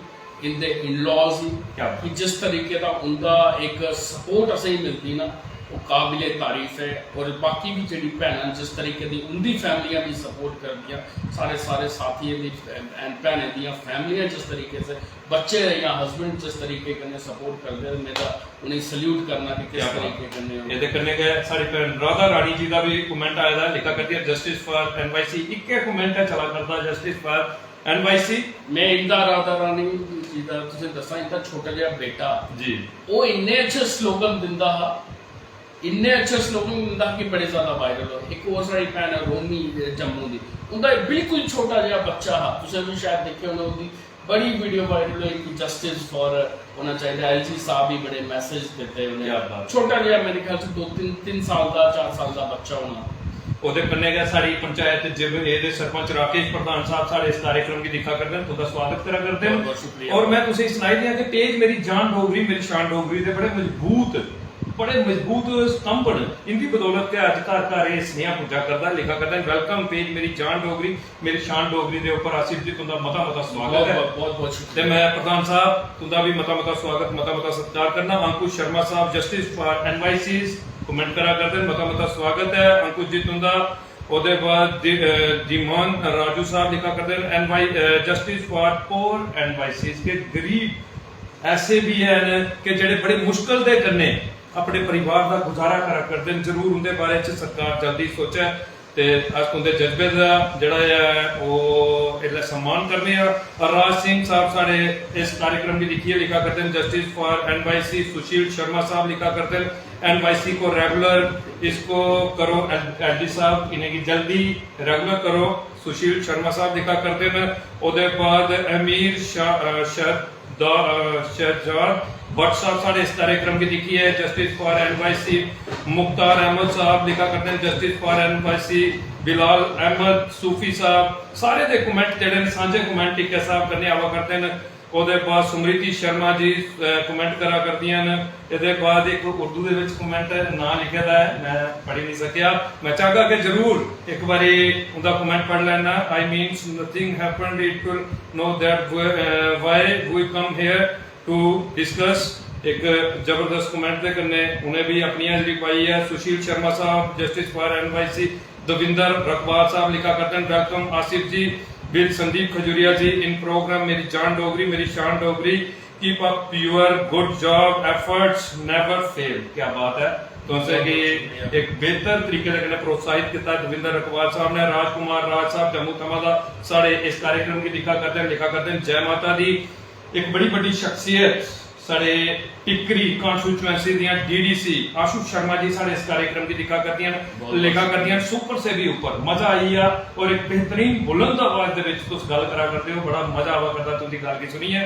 इंदे इन-लॉज ही, क्या बात। कि जिस तरीके दा उंदा एक सपोर्ट असेंगी मिलदी ना, वो काबिले तारीफ है। और बाकी भी जेह्ड़ी भैनां जिस तरीके दी उंदी फैमिलियां भी सपोर्ट करदियां, साढ़े सारे साथियें दी, भैन-, भैनें दियां फैमिलियां जिस तरीके से, बच्चे या हस्बैंड जिस तरीके कन्नै सपोर्ट करदे, मैं तां उ'नेंगी सल्यूट करना कि किस क्या बात। तरीके कन्नै ओह् एह्दे कन्नै गै साढ़ी भैन राधा रानी जी दा बी कमेंट आए दा ऐ, लिखा करदी ऐ, "Justice for N Y C।" इक्कै कमेंट ऐ चला करदा, "Justice for N Y C।" मैं इंदा, राधा रानी जी दा तुसें दस्सां, इंदा छोटा जेहा बेटा, जी। ओह् इन्ने अच्छे स्लोगन दिंदा हा, इन्ने अच्छे स्लोगन दिंदा हा कि बड़े ज्यादा वायरल होए। इक होर साढ़ी भैन ऐ रोमी, जम्मू दी, उंदा इक बिल्कुल छोटा जेहा बच्चा हा, तुसें बी शायद दिक्खेआ होना, उंदी बड़ी वीडियो वायरल होई कि जस्टिस फॉर होना चाहिदा। एलजी साहब भी बड़े मैसेज दित्ते उ'नें। क्या बात। छोटा जेहा, मेरे ख्याल च दो, तिन्न, तिन्न साल दा, चार साल दा बच्चा होना। ओह्दे कन्नै गै साढ़ी पंचायत जिब-, एह्दे सरपंच राकेश प्रधान साहब साढ़े इस कार्यक्रम गी दिक्खा करदे न, तुं'दा स्वागत करा करदे न। बहुत बहुत शुक्रिया। और मैं तुसेंगी सनाई दियां कि पेज मेरी जान डोगरी, मेरी शान डोगरी दे बड़े मजबूत, बड़े मजबूत स्तंभ न। इंदी बदौलत गै अज्ज घर घर एह् सनेहा पुज्जा करदा, लिखा करदे न, "Welcome page मेरी जान डोगरी, मेरी शान डोगरी" दे उप्पर आसिफ जी तुं'दा मता मता स्वागत बहुत ऐ। बहुत बहुत शुक्रिया। ते मैं प्रधान साहब तुं'दा भी मता मता स्वागत, मता मता सत्कार करना। अंकुश शर्मा साहब, "Justice for N Y Cs" comment करा करदे न, मता मता स्वागत ऐ अंकुश जी तुं'दा। ओह्दे बाद दि-, अ, दिमोहन राजू साहब लिखा करदे न, "NY, a, Justice for poor N Y Cs", के गरीब ऐसे भी हैन कि जेह्ड़े बड़े मुश्कल दे कन्नै अपने परिवार दा गुजारा करा करदे न। जरूर उं'दे बारे च सरकार जल्दी सोचै। ते अस तुं'दे जज्बे दा जेह्ड़ा ऐ ओह् इसलै सम्मान करने आं। राज सिंह साहब साढ़े इस कार्यक्रम गी दिक्खियै लिखा करदे न, "Justice for N Y C।" Sushil Sharma साहब लिखा करदे न, "एनवाईसी को रेगुलर इसको करो, एल-, एलडी साहब, इ'नेंगी जल्दी रेगुलर करो।" सुशील शर्मा साहब लिखा करदे न। ओह्दे बाद अमीर शाह, अ, शहदा-, अ, शहजाद भट्ट साहब साढ़े इस कार्यक्रम गी दिक्खियै, "Justice for N Y C।" Mukhtar Ahmad साहब लिखा करदे न, "Justice for N Y C।" Bilal Ahmad सूफी साहब, सारे दे कमेंट जेह्ड़े न, सांझे कमेंट टिक्के साहब कन्नै आवा करदे न। ओह्दे बाद स्मृति शर्मा जी, अ, कमेंट करा करदियां न। एह्दे बाद इक उर्दू दे विच कमेंट नां लिखे दा ऐ, मैं पढ़ी निं सकेआ। मैं चाहगा कि जरूर इक बारी उं'दा कमेंट पढ़ लैना। "I means nothing happened, it will know that we, uh, why we come here to discuss।" इक जबरदस्त कमेंट दे कन्नै उ'नें भी अपनी हाजरी पाई ऐ। सुशील शर्मा साहब, "Justice for N Y C।" Davinder Rakwal साहब लिखा करदे न, "Welcome Asif ji with Sandeep Khajuria ji in program मेरी जान डोगरी, मेरी शान Dogri. Keep up your good job, efforts never fail।" क्या बात है, तुसें बहुत गी बहुत शुक्रिया। एक बेहतर तरीके दे कन्नै प्रोत्साहित कीता दविंदर रकवाल साहब ने। राजकुमार राज साहब जम्मू थमां दा साढ़े इस कार्यक्रम गी दिक्खा करदे न, लिखा करदे न, "जय माता दी।" एक बड़ी बड्डी शख्सियत साढ़े टिक्करी कॉन्स्टिट्यूएंसी दियां डीडीसी आशु शर्मा जी साढ़े इस कार्यक्रम गी दिक्खा करदियां न, लिखा करदियां न सुपर से भी ऊपर। मजा आई गेआ और एक बेहतरीन बुलंद आवाज दे विच तुस गल्ल करा करदे हो। बड़ा मजा आवा करदा तुंदी गल्ल गी सुनियै।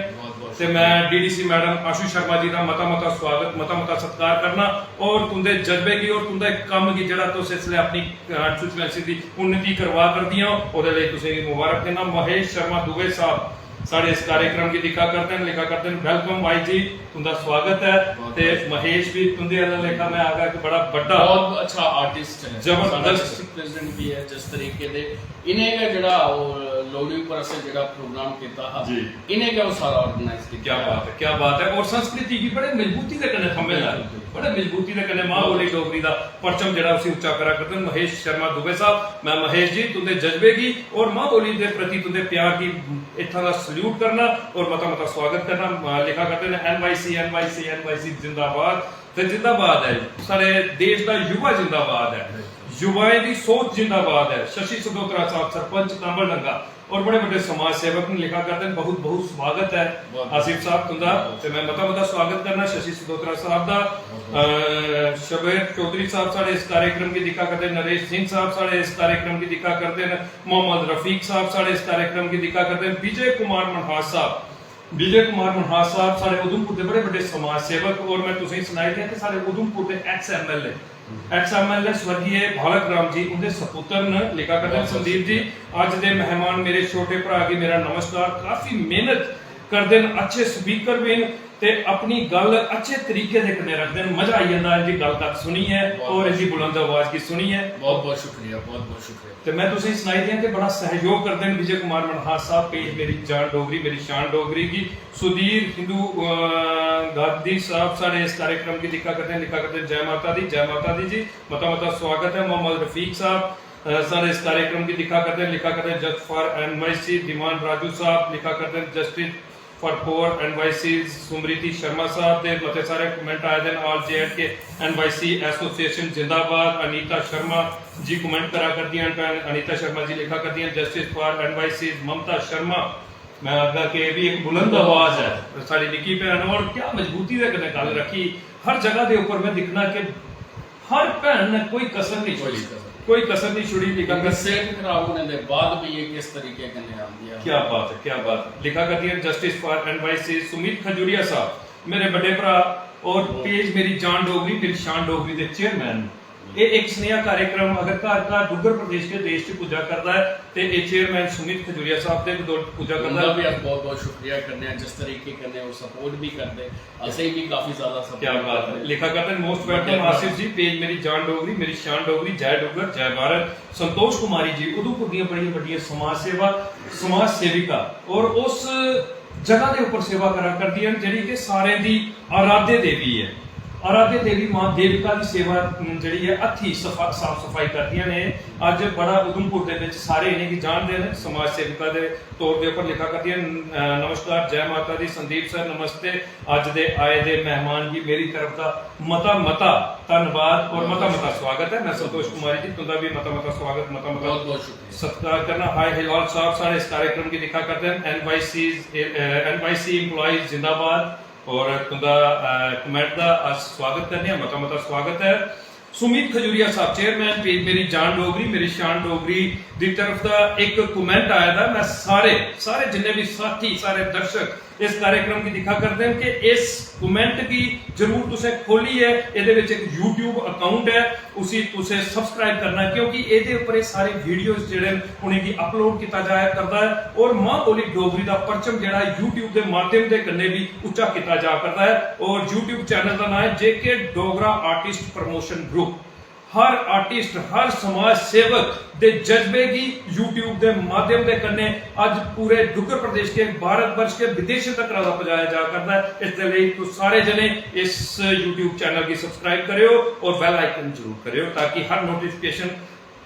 ते मैं डीडीसी मैडम आशु शर्मा जी दा मता मता स्वागत, मता मता सत्कार करना और तुंदे जज्बे गी और तुंदे कम्म गी जेह्ड़ा तुस इसलै अपनी कॉन्स्टिट्यूएंसी दी उन्नति करवा करदियां ओ, ओह्दे लेई तुसेंगी मुबारक दिन्ना। महेश शर्मा दुबे साहब साढ़े इस कार्यक्रम गी दिक्खा करदे न, लिखा करदे न, "वेलकम भाई जी, तुंदा स्वागत ऐ।" ते महेश भी तुंदे आह्ला लेखा मैं आखगा कि बड़ा बड्डा बहुत अच्छा आर्टिस्ट है, जबरदस्त। साढ़ा डिस्ट्रिक्ट प्रेसिडेंट भी है। जिस तरीके दे इ'नें गै जेह्ड़ा ओह् लोह्ड़ी उप्पर असें जेह्ड़ा प्रोग्राम कीता हा, जी। इ'नें गै ओह् सारा ऑर्गेनाइज कीता। क्या बात है, क्या बात है। और संस्कृति गी बड़े मजबूती दे कन्नै थम्मे दा, बिल्कुल, बिल्कुल। बड़े मजबूती दे कन्नै मां बोली डोगरी दा परचम जेह्ड़ा उसी उच्चा करा करदे न महेश शर्मा दुबे साहब। मैं महेश जी तुंदे जज्बे गी और मां बोली दे प्रति तुंदे प्यार गी इत्थां दा सल्यूट करना और मता मता स्वागत करना। अ, लिखा करदे न एनवाईसी, एनवाईसी, एनवाईसी जिंदाबाद। ते जिंदाबाद है, साढ़े देश दा युवा जिंदाबाद है, युवाएं दी सोच जिंदाबाद है। शशि सदोत्रा साहब, सरपंच तांबल डंगा, और बड़े बड़े समाज सेवक न, लिखा करदे न, बहुत बहुत स्वागत है। बहुत आसिफ साहब तुंदा, बहुत। ते मैं मता मता स्वागत करना शशि सदोत्रा साहब दा। अ, शबीर चौधरी साहब साढ़े इस कार्यक्रम गी दिक्खा करदे न, नरेश सिंह साहब साढ़े इस कार्यक्रम गी दिक्खा करदे न, मोहम्मद रफीक साहब साढ़े इस कार्यक्रम गी दिक्खा करदे न, विजय कुमार मनहास साहब, विजय कुमार मनहास साहब साढ़े उधमपुर दे बड़े बड़े समाज सेवक, और मैं तुसेंगी सनाई दियां कि साढ़े उधमपुर दे एक्स एमएलए, एक्स एमएलए स्वर्गीय बालक राम जी उंदे सपुत्र न, लिखा करदे न, संदीप जी। अज्ज दे मेहमान मेरे छोटे भ्रा गी मेरा नमस्कार। काफी मेहनत करदे न, अच्छे स्पीकर भी न ते अपनी गल्ल अच्छे तरीके दे कन्नै रखदे न। मजा आई जंदा इंदी गल्ल कत्थ सुनियै बहुत और इंदी बुलंद आवाज गी सुनियै। बहुत बहुत शुक्रिया, बहुत बहुत शुक्रिया। ते मैं तुसेंगी सनाई दियां कि बड़ा सहयोग करदे न विजय कुमार मनहास साहब, पेज मेरी जान डोगरी, मेरी शान डोगरी गी। सुधीर हिंदू, अ, गांधी साहब साढ़े इस कार्यक्रम गी दिक्खा करदे न, लिखा करदे न, "जय माता दी, जय माता दी जी, मता मता स्वागत है।" मोहम्मद रफीक साहब, अ, साढ़े इस कार्यक्रम गी दिक्खा करदे न, लिखा करदे न, "Just for NYC." Diwan Raju साहब लिखा करदे न, "Justice for poor NYC." Sumriti Sharma साहब दे मते सारे कमेंट आए दे न, "All जेएंडके एनवाईसी एसोसिएशन जिंदाबाद।" अनीता शर्मा जी कमेंट करा करदियां न, भैन अनीता शर्मा जी लिखा करदियां न, "Justice for NYC." Mamta Sharma, मैं आखगा कि एह् भी इक बुलंद आवाज ऐ, साढ़ी निक्की भैन। और क्या मजबूती दे कन्नै गल्ल रखी, हर जगह दे उप्पर मैं दिक्खना कि हर भैन ने कोई कसर नहीं छोड़ी, कोई कसर नहीं छोड़ी। लिखा करदे सेहत खराब होने दे बाद भी ये किस तरीके कन्नै आंदी है। क्या बात है, क्या बात है। लिखा करदियां Justice for NYC. Sumit Khajuria साहब, मेरे बड़े भरा और पेज मेरी जान डोगरी, मेरी शान डोगरी दे चेयरमैन न। एह् इक सनेहा कार्यक्रम अगर घर घर डुग्गर प्रदेश के देश च पुज्जा करदा ऐ ते एह् चेयरमैन सुमित खजूरिया साहब दे बदौलत पुज्जा करदा उंदा ऐ। भी अस बहुत बहुत शुक्रिया करने आं, जिस तरीके कन्नै ओह् सपोर्ट भी करदे, असें भी काफी ज्यादा सपोर्ट क्या बात है। करदे। लिखा करदे न, "Most welcome आसिफ जी, पेज मेरी जान डोगरी, मेरी शान डोगरी, जय डुग्गर, जय भारत।" संतोष कुमारी जी, उधमपुर दियां बड़ियां बड्डियां समाज सेवा, समाज सेविका और उस जगह दे उप्पर सेवा करा करदियां न जेह्ड़ी कि सारें दी आराध्य देवी ऐ। आराध्य देवी मां देविका दी सेवा, अम, जेह्ड़ी ऐ हत्थी सफा-, साफ सफाई करदियां ने। अज्ज बड़ा उधमपुर दे बिच सारे इ'नेंगी जानदे न, समाज सेविका दे तौर दे उप्पर लिखा करदियां न। अ, नमस्कार, जय माता दी संदीप सर, नमस्ते। अज्ज दे आए दे मेहमान गी मेरी तरफ दा मता मता धन्नवाद और मता मता स्वागत ऐ। मैं संतोष कुमारी जी तुंदा भी मता मता स्वागत, मता मता बहुत बहुत शुक्रिया। सत्कार करना। हाय हिलाल साहब साढ़े इस कार्यक्रम गी दिक्खा करदे न। एनवाईसी, एनवाईसी एम्प्लॉइज जिंदाबाद। और तुंदा, अ, कमेंट दा अस स्वागत करने आं, मता मता स्वागत ऐ। सुमित खजूरिया साहब, चेयरमैन पेज मेरी जान डोगरी, मेरी शान डोगरी दी तरफ दा इक कमेंट आए दा। मैं सारे, सारे जिन्ने भी साथी, सारे दर्शक इस कार्यक्रम गी दिक्खा करदे न कि इस कमेंट गी जरूर तुसें खोलियै, एह्दे बिच इक YouTube अकाउंट ऐ, उसी तुसें सब्सक्राइब करना, क्योंकि एह्दे उप्पर एह् सारे वीडियोज़ जेह्ड़े न, उ'नेंगी अपलोड कीता जाया करदा ऐ और मां बोली डोगरी दा परचम जेह्ड़ा ऐ, YouTube दे माध्यम दे कन्नै बी उच्चा कीता जा करदा ऐ। और YouTube चैनल दा नांऽ ऐ जेके डोगरा आर्टिस्ट प्रमोशन ग्रुप। हर आर्टिस्ट, हर समाज सेवक दे जज्बे गी YouTube दे माध्यम दे कन्नै अज्ज पूरे डुग्गर प्रदेश के, भारत वर्ष के विदेशें तक पजाया जा करदा ऐ। इस दे लेई तुस सारे जने इस YouTube चैनल गी सब्सक्राइब करेओ और बेल आइकन जरूर करेओ, ताकि हर नोटिफिकेशन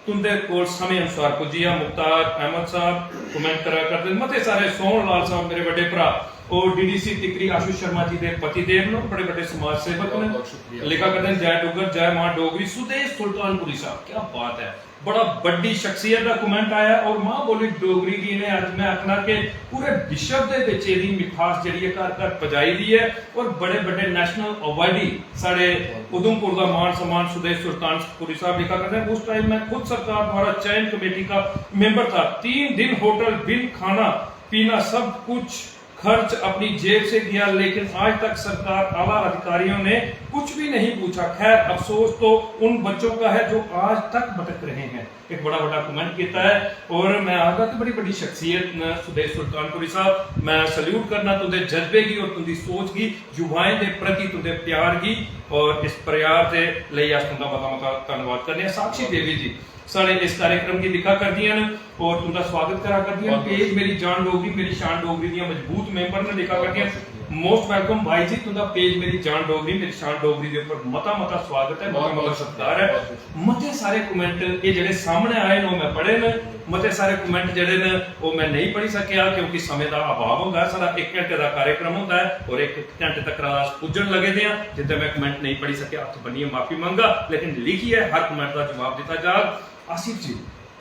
तुंदे कोल समें अनुसार पुज्जी जा। मुख्तार अहमद साहब कमेंट करा करदे न, मते सारे, सोहन लाल साहब मेरे बड्डे भ्रा, और डीडीसी टिकरी आशु शर्मा जी दे पतिदेव न, बड़े बड़े समाज सेवक बहुत न। बहुत शुक्रिया। लिखा करदे न, जय डुग्गर, जय मां डोगरी, सुदेश सुल्तानपुरी साहब। क्या बात है, बड़ा बड्डी शख्सियत दा कमेंट आया। और मां बोली डोगरी गी इ'नें, अज्ज मैं आखना कि पूरे विश्व दे विच एह्दी मिठास जेह्ड़ी ऐ घर घर पजाई दी ऐ। और बड़े बड्डे नेशनल अवार्डी साढ़े उधमपुर दा मान सम्मान सुदेश सुल्तानपुरी साहब लिखा करदे हैं, उस टाइम मैं खुद सरकार द्वारा चयन कमेटी का मेंबर था। तीन दिन होटल बिन खाना पीना सब कुछ खर्च अपनी जेब से किया, लेकिन आज तक सरकार आला अधिकारियों ने कुछ भी नहीं पूछा। खैर, अफसोस तो उन बच्चों का है जो आज तक भटक रहे हैं। एक बड़ा बड़ा कमेंट किया है। और मैं आखगा कि बड़ी बड़ी शख्सियत न सुदेश सुल्तानपुरी साहब। मैं सल्यूट करना तुंदे जज्बे गी और तुंदी सोच गी, युवाएं दे प्रति तुंदे प्यार गी और इस प्रयास दे लेई अस तुंदा मता मता धन्नवाद करने आं। साक्षी देवी जी साढ़े इस कार्यक्रम गी दिक्खा करदियां न और तुंदा स्वागत करा करदियां न। पेज मेरी जान डोगरी, मेरी शान डोगरी दियां मजबूत मेंबर न, लिखा करदियां न। मोस्ट वेलकम भाई जी, तुंदा पेज मेरी जान डोगरी, मेरी शान डोगरी दे उप्पर मता मता स्वागत है, मता मता सत्कार है। मते सारे कमेंट ये जेह्ड़े सामने आए न, ओह् मैं पढ़े न। मते सारे कमेंट जेह्ड़े न, ओह् मैं नेईं पढ़ी सकेआ क्योंकि समें दा अभाव होंदा ऐ। साढ़ा इक घैंटे दा कार्यक्रम होंदा ऐ और इक घैंटे तक अस पुज्जन लगे दे आं। जिंदे मैं कमेंट नेईं पढ़ी सकेआ, हत्थ बन्नियै माफी मंगगा, लेकिन लिखियै हर कमेंट दा जवाब दित्ता जाग। आसिफ जी,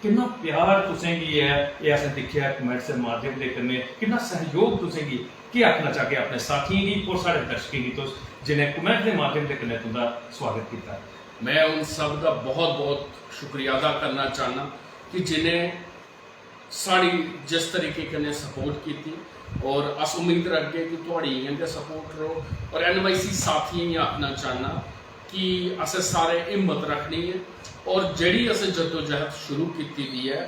किन्ना प्यार तुसें गी ऐ, एह् असें दिक्खेआ कमेंट्स दे माध्यम दे कन्नै, किन्ना सैह्योग तुसें गी, केह् आखना चाह्गे अपने साथियें गी और साढ़े दर्शकें गी तुस जिनें कमेंट दे माध्यम दे कन्नै तुंदा स्वागत कीता? मैं उन सब दा बहुत बहुत शुक्रिया अदा करना चाहना कि जिनें साढ़ी जिस तरीके कन्नै सपोर्ट कीती और अस उम्मीद रखगे कि थुआढ़ी इ'यां गै सपोर्ट रहो। और एनवाईसी साथियें गी आखना चाहना कि असें सारे हिम्मत रखनी ऐ और जेह्ड़ी असें जद्दोजहद शुरू कीती दी ऐ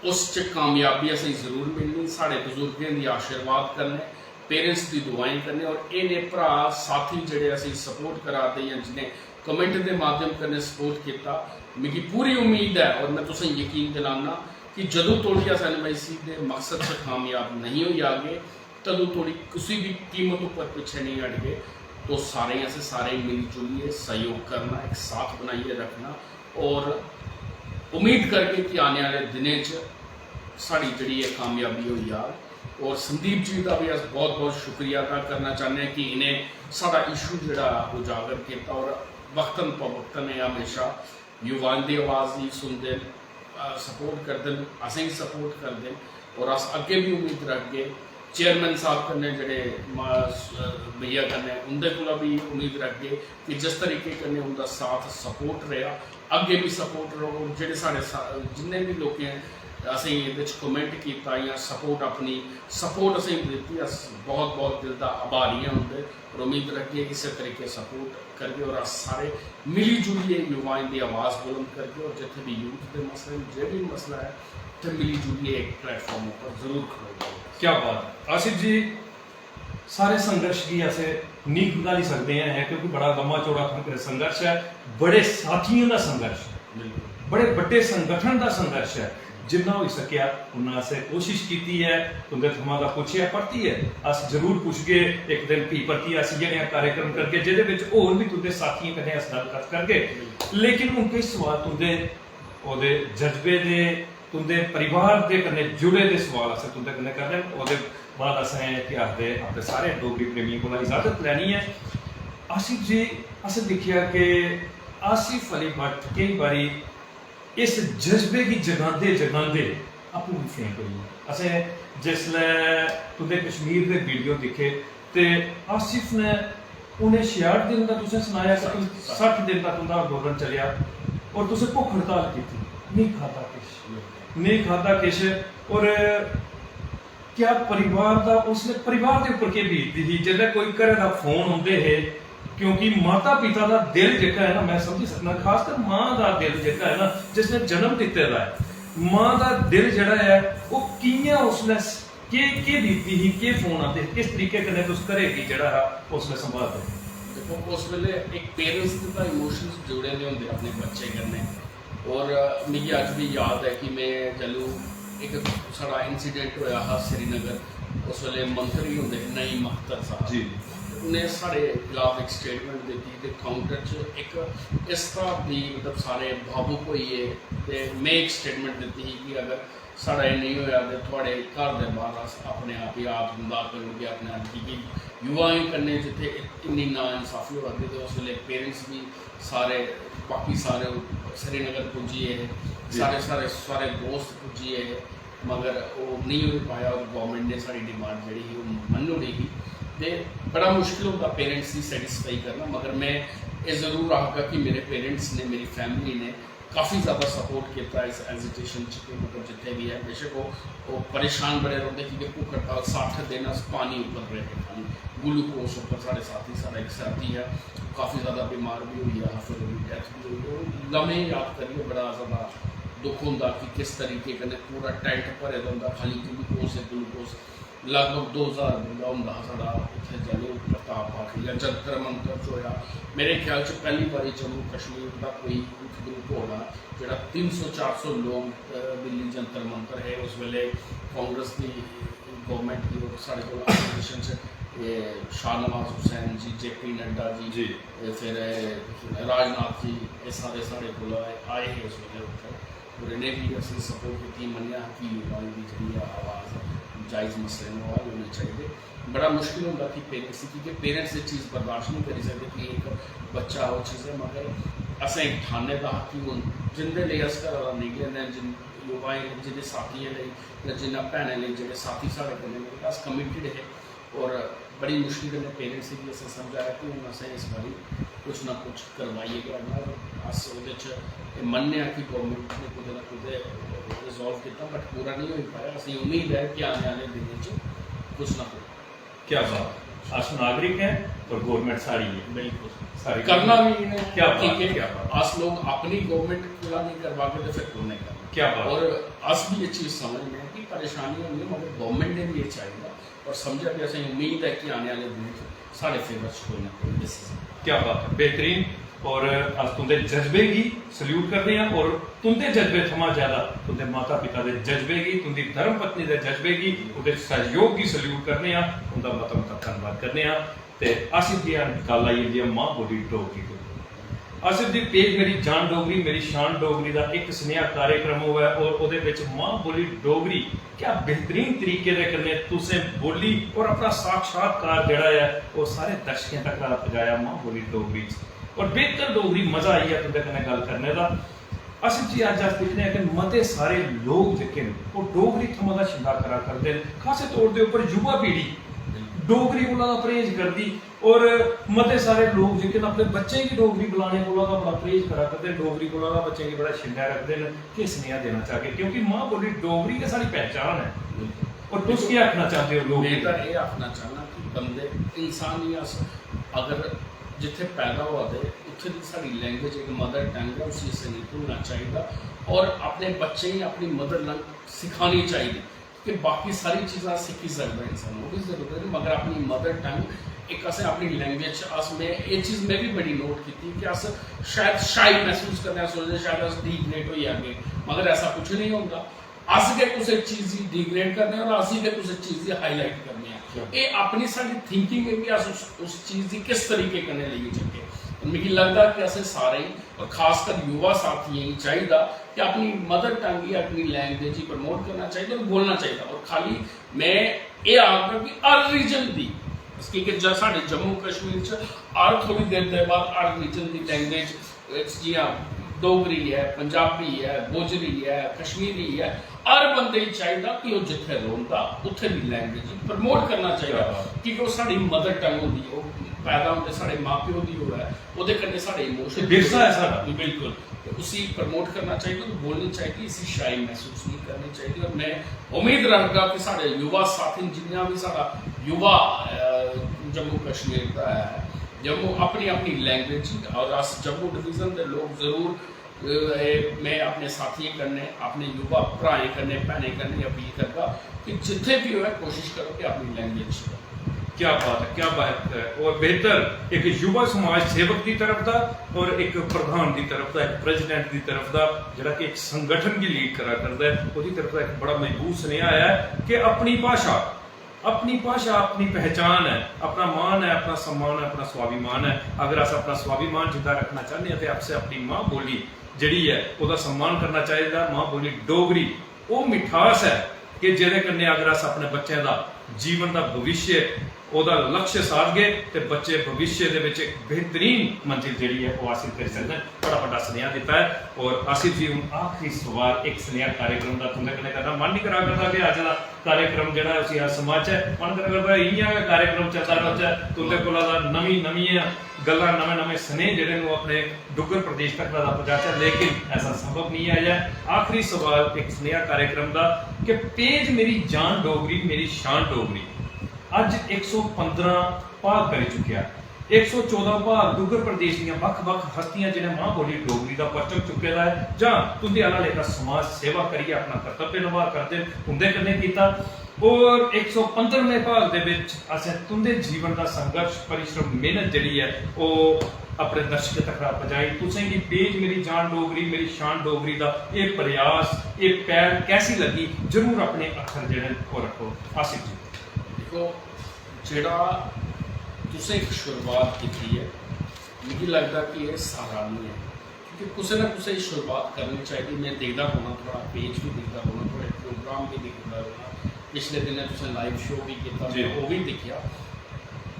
उस च कामयाबी असेंगी जरूर मिलनी। साढ़े बजुर्गें दी आशीर्वाद कन्नै, पेरेंट्स दी दुआएं कन्नै और एह् नेह् भ्राऽ साथी जेह्ड़े असेंगी सपोर्ट करा दे जां जिनें कमेंट दे माध्यम कन्नै सपोर्ट कीता, मिगी पूरी उम्मीद ऐ और मैं तुसेंगी यकीन दिलाना कि जदूं तोड़ी अस एनवाईसी दे मकसद च कामयाब नहीं होई जागे, तदूं तोड़ी कुसै बी कीमत उप्पर पिच्छे नहीं हटगे। तो सारें असें सारें मिली जुलियै सहयोग करना, इक साथ बनाइयै रखना और उम्मीद करगे कि आने आह्ले दिनें च साढ़ी जेह्ड़ी ऐ कामयाबी होई जाग। और संदीप जी दा बी अस बहुत बहुत शुक्रिया अदा करना चाहने आं कि इ'नें साढ़ा इशू जेह्ड़ा उजागर कीता और वक्तन फवक्तन एह् हमेशा युवाएं दी आवाज़ गी सुनदे न, सपोर्ट करदे न, असेंगी सपोर्ट करदे न और अस अग्गें बी उम्मीद रखगे चेयरमैन साहब कन्नै जेह्ड़े मा-, स-, भैया कन्नै उं'दे कोला बी उम्मीद रखगे कि जिस तरीके कन्नै उं'दा साथ सपोर्ट रेहा अग्गें बी सपोर्ट रौह्ग। और जेह्ड़े साढ़े सा-, जिन्ने बी लोकें असेंगी एह्दे च कमेंट कीता जां सपोर्ट अपनी सपोर्ट असेंगी दित्ती, अस बहुत बहुत दिल दा आभारी आं उं'दे। और उम्मीद रखगे इस्सै तरीके सपोर्ट करगे और अस सारे मिली जुलियै युवाएं दी आवाज़ बुलंद करगे और जित्थै बी यूथ दे मसले न, जे बी मसला ऐ, उत्थै मिली जुलियै इक प्लेटफार्म उप्पर जरूर खड़ोगे। क्या बात है आसिफ जी, सारे संघर्ष गी अस नहीं खंगाली सकदे हैं क्योंकि बड़ा लम्मा चौड़ा संघर्ष है, बड़े साथियों का संघर्ष है, बिल्कुल। बड़े बड्डे संगठन का संघर्ष है। जिन्ना होई सकेआ उन्ना असें कोशिश कीती ऐ, तुंदे थमां दा पुच्छेआ, परतियै अस जरूर पुच्छगे। इक दिन फ्ही परतियै अस इ'यै नेहा कार्यक्रम करगे जेह्दे बिच होर बी तुंदे साथियें कन्नै अस गल्ल कत्थ करगे। लेकिन हून किश सवाल तुंदे ओह्दे जज्बे दे, तुंदे परिवार दे कन्नै जुड़े दे सवाल असें तुंदे कन्नै करने न। ओह्दे बाद असें केह् आखदे अपने सारे डोगरी प्रेमियें कोला इजाजत लैनी ऐ। आसिफ जी, असें दिक्खेआ कि आसिफ अली भट्ट केईं बारी इस जज्बे गी जगांदे जगांदे आपूं बी फेंट होई गे। असें जिसलै तुंदे कश्मीर दे वीडियो दिक्खे ते आसिफ ने उ'नें छियाह्ठ दिन दा तुसें सनाया कि तुस सट्ठ दिन दा तुंदा आंदोलन चलेआ और तुसें भुक्ख हड़ताल कीती, नेईं खादा किश, नेईं खादा किश। और क्या परिवार दा, उसलै परिवार दे उप्पर केह् बीतदी ही जिसलै कोई घरै दा फोन औंदे हे? क्योंकि माता पिता दा दिल जेह्का ऐ ना, मैं समझी सकना, खासकर मां दा दिल जेह्का ऐ ना, जिसने जन्म दित्ते दा ऐ, मां दा दिल जेह्ड़ा ऐ, ओह् कि'यां उसलै स-, केह् केह् बीतदी ही, केह् फोन आंदे हे, किस तरीके कन्नै तुस घरै गी जेह्ड़ा हा उसलै संभालदे हे? देखो, उस बेल्लै इक पेरेंट्स दे तां इमोशंस जुड़े दे होंदे अपने बच्चे कन्नै। और मिगी अज्ज बी याद ऐ कि में जैलूं इक साढ़ा इंसिडेंट होया हा श्रीनगर, उस बेल्लै मंत्री होंदे हे नईम अख्तर साहब। जी। ते उ'नें साढ़े खिलाफ इक स्टेटमेंट दित्ती ते काउंटर च इक इस स्हाब दी, मतलब, सारे भावुक होई गे। ते में इक स्टेटमेंट दित्ती ही कि अगर साढ़ा एह् नेईं होएआ ते थुआढ़े घर दे बाह्र अस अपने आप गी आत्मदाह करी ओड़गे अपने आप गी। कि युवाएं कन्नै जित्थै इन्नी नाइंसाफी होआ दी ते उस बेल्लै पेरेंट्स बी सारे, बाकी सारे श्रीनगर पुज्जी गे हे, सारे सारे सारे दोस्त पुज्जी गे हे, मगर ओह् नेईं होई पाया और गौरमेंट ने साढ़ी डिमांड जेह्ड़ी ही ओह् मन्नी ओड़ी ही। ते बड़ा मुश्किल होंदा पेरेंट्स गी सैटिस्फाई करना, मगर में एह् जरूर आखगा कि मेरे पेरेंट्स ने, मेरी फैमिली ने काफ़ी ज़्यादा सपोर्ट कीता इस एजिटेशन च। कि मतलब जित्थै बी ऐ, बेशक ओह् ओह् परेशान बड़े रौंह्दे, क्योंकि भुक्ख हड़ताल सट्ठ दिन अस पानी उप्पर रेह्, खाली ग्लूकोज उप्पर। साढ़े साथी, साढ़ा इक साथी ऐ, काफ़ी ज़्यादा बमार बी होई गेआ हा, फिर ओह्दी डैथ बी होई गेई। ओह् लम्हे याद करियै बड़ा ज़्यादा दुख होंदा कि किस तरीके कन्नै पूरा टैंट भरे दा होंदा, खाली ग्लूकोज ते ग्लूकोज। लगभग दो हज़ार बंदा होंदा हा साढ़ा उत्थै जैलूं प्रताप बाग या जंतर मंतर च होया। मेरे ख्याल च पैह्ली बारी जम्मू कश्मीर दा कोई यूथ ग्रुप होना जेह्ड़ा तिन्न सौ चार सौ लोग, अ, दिल्ली जंतर मंतर हे उस बेल्लै कांग्रेस दी गौरमेंट ही और साढ़े कोल अपोजिशन च एह् शाहनवाज हुसैन जी, जेपी नड्डा जी, जी। ते फिर एह् राजनाथ जी, एह् सारे साढ़े कोल आए, आए हे उस बेल्लै उत्थै। और इ'नें बी असें सपोर्ट कीती, मन्नेआ कि युवाएं दी जेह्ड़ी ऐ आवाज़, जायज़ मसले न, ओह् हल होने चाहिदे। बड़ा मुश्किल होंदा कि पेरेंट्स, क्योंकि पेरेंट्स एह् चीज़ बर्दाश्त नहीं करी सकदे कि इक बच्चा ओह् चीज़ ऐ, मगर असें इक ठाने दा हा कि हून जिंदे लेई अस घरा दा निकले न, जिन युवाएं, जिंदे साथियें लेई जां जिन्ना भैनें लेई, जेह्ड़े साथी साढ़े कन्नै मिले, अस कमिटेड हे। और बड़ी मुश्किल कन्नै पेरेंट्स गी बी असें समझाया कि हून असें इस बारी कुछ ना कुछ करवाइयै गै आना। अस ओह्दे च एह् मन्नने आं कि गौरमेंट ने कुतै ना कुतै रिजॉल्व कीता, बट पूरा नहीं होई पाया। असें उम्मीद ऐ कि आने आह्ले दिनें च कुछ ना कुछ। क्या बात है। अस नागरिक हैं और गवर्नमेंट साढ़ी है। बिल्कुल। सारी करना भी इ'नें, क्या बात, ठीक है। क्या बात। अस लोग अपनी गवर्नमेंट पूरा नहीं करवागे तो फिर कौन नहीं करना? क्या बात। और अस भी ये चीज़ समझने हैं कि परेशानी होंदी है, मगर गवर्नमेंट ने भी ये चाहिए और समझा कि असें उम्मीद है कि आने आह्ले दिनें च साढ़े फेवर च कोई ना कोई डिसीजन। क्या बात है, बेहतरीन। और अस तुंदे जज्बे गी सल्यूट करने आं और तुंदे जज्बे थमां ज्यादा तुंदे माता पिता दे जज्बे गी, तुंदी धर्म पत्नी दे जज्बे गी, उंदे सहयोग गी सल्यूट करने आं, उंदा मता मता धन्नवाद करने आं। ते आसिफ जी, हून गल्ल आई जंदी ऐ मां बोली डोगरी पर। आसिफ जी, पेज मेरी जान डोगरी, मेरी शान डोगरी दा इक सनेहा कार्यक्रम होऐ और ओह्दे बिच मां बोली डोगरी, क्या बेहतरीन तरीके दे कन्नै तुसें बोली और अपना साक्षात्कार जेह्ड़ा ऐ, ओह् सारे दर्शकें तक पजाया मां बोली डोगरी च। और बेहतर डोगरी मजा आई गेआ तुं'दे कन्नै गल्ल करने दा। आसिफ जी, अज्ज अस दिक्खने आं कि मते सारे लोक जेह्के न, ओह् डोगरी थमां दा शिंदा करा करदे न। खासे तौर दे उप्पर युवा पीढ़ी डोगरी कोला दा परहेज करदी, और मते सारे लोक जेह्के न, अपने बच्चें गी डोगरी बुलाने कोला दा बड़ा परहेज करा करदे न, डोगरी कोला दा बच्चें गी बड़ा शिंदा रखदे न। केह् सनेहा देना चाहगे? क्योंकि मां बोली डोगरी गै साढ़ी पहचान ऐ। और तुस केह् आखना चाहदे ओ लोक? में तां एह् आखना चाहना कि बंदे, इंसान गी अस अगर जित्थै पैदा होआ दे, उत्थै दी साढ़ी लैंग्वेज इक मदर टंग ऐ, उसी असें नेईं भुल्लना चाहिदा। और अपने बच्चें गी अपनी मदर टंग सिखानी चाहिदी। कि बाकी सारी चीज़ां सिक्खी सकदा इंसान, ओह् बी जरूरत ऐ, मगर अपनी मदर टंग, इक असें अपनी लैंग्वेज च, अस, में एह् चीज़ में बी बड़ी नोट कीती कि अस शायद शाई मसूस करने आं, सोचदे शायद अस डिग्रेड होई जागे, मगर ऐसा कुछ नहीं होंदा। अस गै कुसै चीज़ गी डिग्रेड करने आं और अस गै कुसै चीज़ गी हाईलाइट करने आं। एह् अपनी साढ़ी थिंकिंग ऐ कि अस उस, उस चीज़ गी किस तरीके कन्नै लेइयै चलगे। और मिगी लगदा कि असें सारें गी, और खासकर युवा साथियें गी चाहिदा कि अपनी मदर टंग गी, अपनी लैंग्वेज गी प्रमोट करना चाहिदा और बोलना चाहिदा। और खाली में एह् आखगा कि हर रीजन दी, क्योंकि ज-, साढ़े जम्मू कश्मीर च हर थोड़ी देर दे बाद हर रीजन दी लैंग्वेज, जि'यां डोगरी ऐ, पंजाबी ऐ, गोजरी ऐ, कश्मीरी ऐ, हर बंदे गी चाहिदा कि ओह् जित्थै रौंह्दा, उत्थै दी लैंग्वेज गी प्रमोट करना चाहिदा। क्या बात। क्योंकि ओह् साढ़ी मदर टंग होंदी, ओह् पैदा होंदे साढ़े मां प्यो दी होऐ, ओह्दे कन्नै साढ़े इमोशन विरसा ऐ साढ़ा। बिल्कुल। ते उसी प्रमोट करना चाहिदा, ओह् बोलनी चाहिदी, इसी शाई मसूस नहीं करनी चाहिदी। और में उम्मीद रखगा कि साढ़े युवा साथी, जिन्ना भी साढ़ा युवा, अ, जम्मू कश्मीर दा ऐ, जम्मू अपनी अपनी लैंग्वेज च, और अस जम्मू डिवीजन दे लोग जरूर, अ, एह् में अपने साथियें कन्नै, अपने युवा भ्राएं कन्नै, भैनें कन्नै अपील करगा कि जित्थै बी होऐ कोशिश करो कि अपनी लैंग्वेज च। क्या बात है, क्या बात है। और बेहतर एक युवा समाज सेवक दी तरफ दा और एक प्रधान दी तरफ दा, एक प्रेसिडेंट दी तरफ दा, जेह्ड़ा कि इक संगठन गी लीड करा करदा ऐ, ओह्दी तरफ दा इक बड़ा मजबूत सनेहा आया है कि अपनी भाशा, अपनी भाशा अपनी पहचान ऐ, अपना मान ऐ, अपना सम्मान ऐ, अपना स्वाभिमान ऐ। अगर अस अपना स्वाभिमान जिंदा रक्खना चाहन्ने आं ते अस अपनी मां बोली जेह्ड़ी ऐ ओह्दा सम्मान करना चाहिदा। मां बोली डोगरी ओह् मिठास ऐ कि जेह्दे कन्नै अगर अस अपने बच्चें दा जीवन दा भविष्य ओह्दा लक्ष्य साधगे ते बच्चे भविष्य दे बिच इक बेहतरीन मंजिल जेह्ड़ी ऐ ओह् हासिल करी सकदे न। बड़ा बड्डा सनेहा दित्ता ऐ। और आसिफ जी, हून आखिरी सवाल इक सनेहा कार्यक्रम दा तुं'दे कन्नै करना मन निं करा करदा कि अज्ज दा कार्यक्रम जेह्ड़ा ऐ उसी अस समाचै, मन करा करदा इ'यां गै कार्यक्रम चलदा रौह्चै, तुं'दे कोला दा नमीं नमियां गल्लां, नमें नमें सनेह जेह्ड़े न ओह् अपने डुग्गर प्रदेश तक दा पजाचै, लेकिन ऐसा संभव नहीं आया। आखिरी सवाल इक सनेहा कार्यक्रम दा कि पेज मेरी जान डोगरी, मेरी शान डोगरी अज्ज इक सौ पंदरां भाग करी चुकेआ। इक सौ चौदां भाग डुग्गर प्रदेश दियां बक्ख-बक्ख हस्तियां जि'नें मां बोली डोगरी दा परचम चुक्के दा ऐ जां तुं'दे आह्ला लेखा समाज सेवा करियै अपना कर्तव्य नभाऽ करदे न, उं'दे कन्नै कीता। और इक सौ पंदरमें भाग दे बिच असें तुं'दे जीवन दा संघर्ष, परिश्रम, मेहनत जेह्ड़ी ऐ ओह् अपने दर्शकें तक पजाई। तुसें गी पेज मेरी जान डोगरी, मेरी शान डोगरी दा एह् प्रयास, एह् पैह्ल कैसी लग्गी, जरूर अपने अक्खर जेह्ड़े न ओह् रक्खो। आसिफ जी। दिक्खो, जेह्ड़ा तुसें इक शुरुआत कीती ऐ, मिगी लगदा कि एह् सराहनीय ऐ, क्योंकि कुसै ना कुसै दी शुरुआत करनी चाहिदी। में दिखदा रौह्ना, थुआढ़ा पेज बी दिखदा रौह्ना, थुआढ़े प्रोग्राम बी दिखदा रौह्ना। पिछले दिनें तुसें लाइव शो बी कीता, जी। में ओह् बी दिक्खेआ।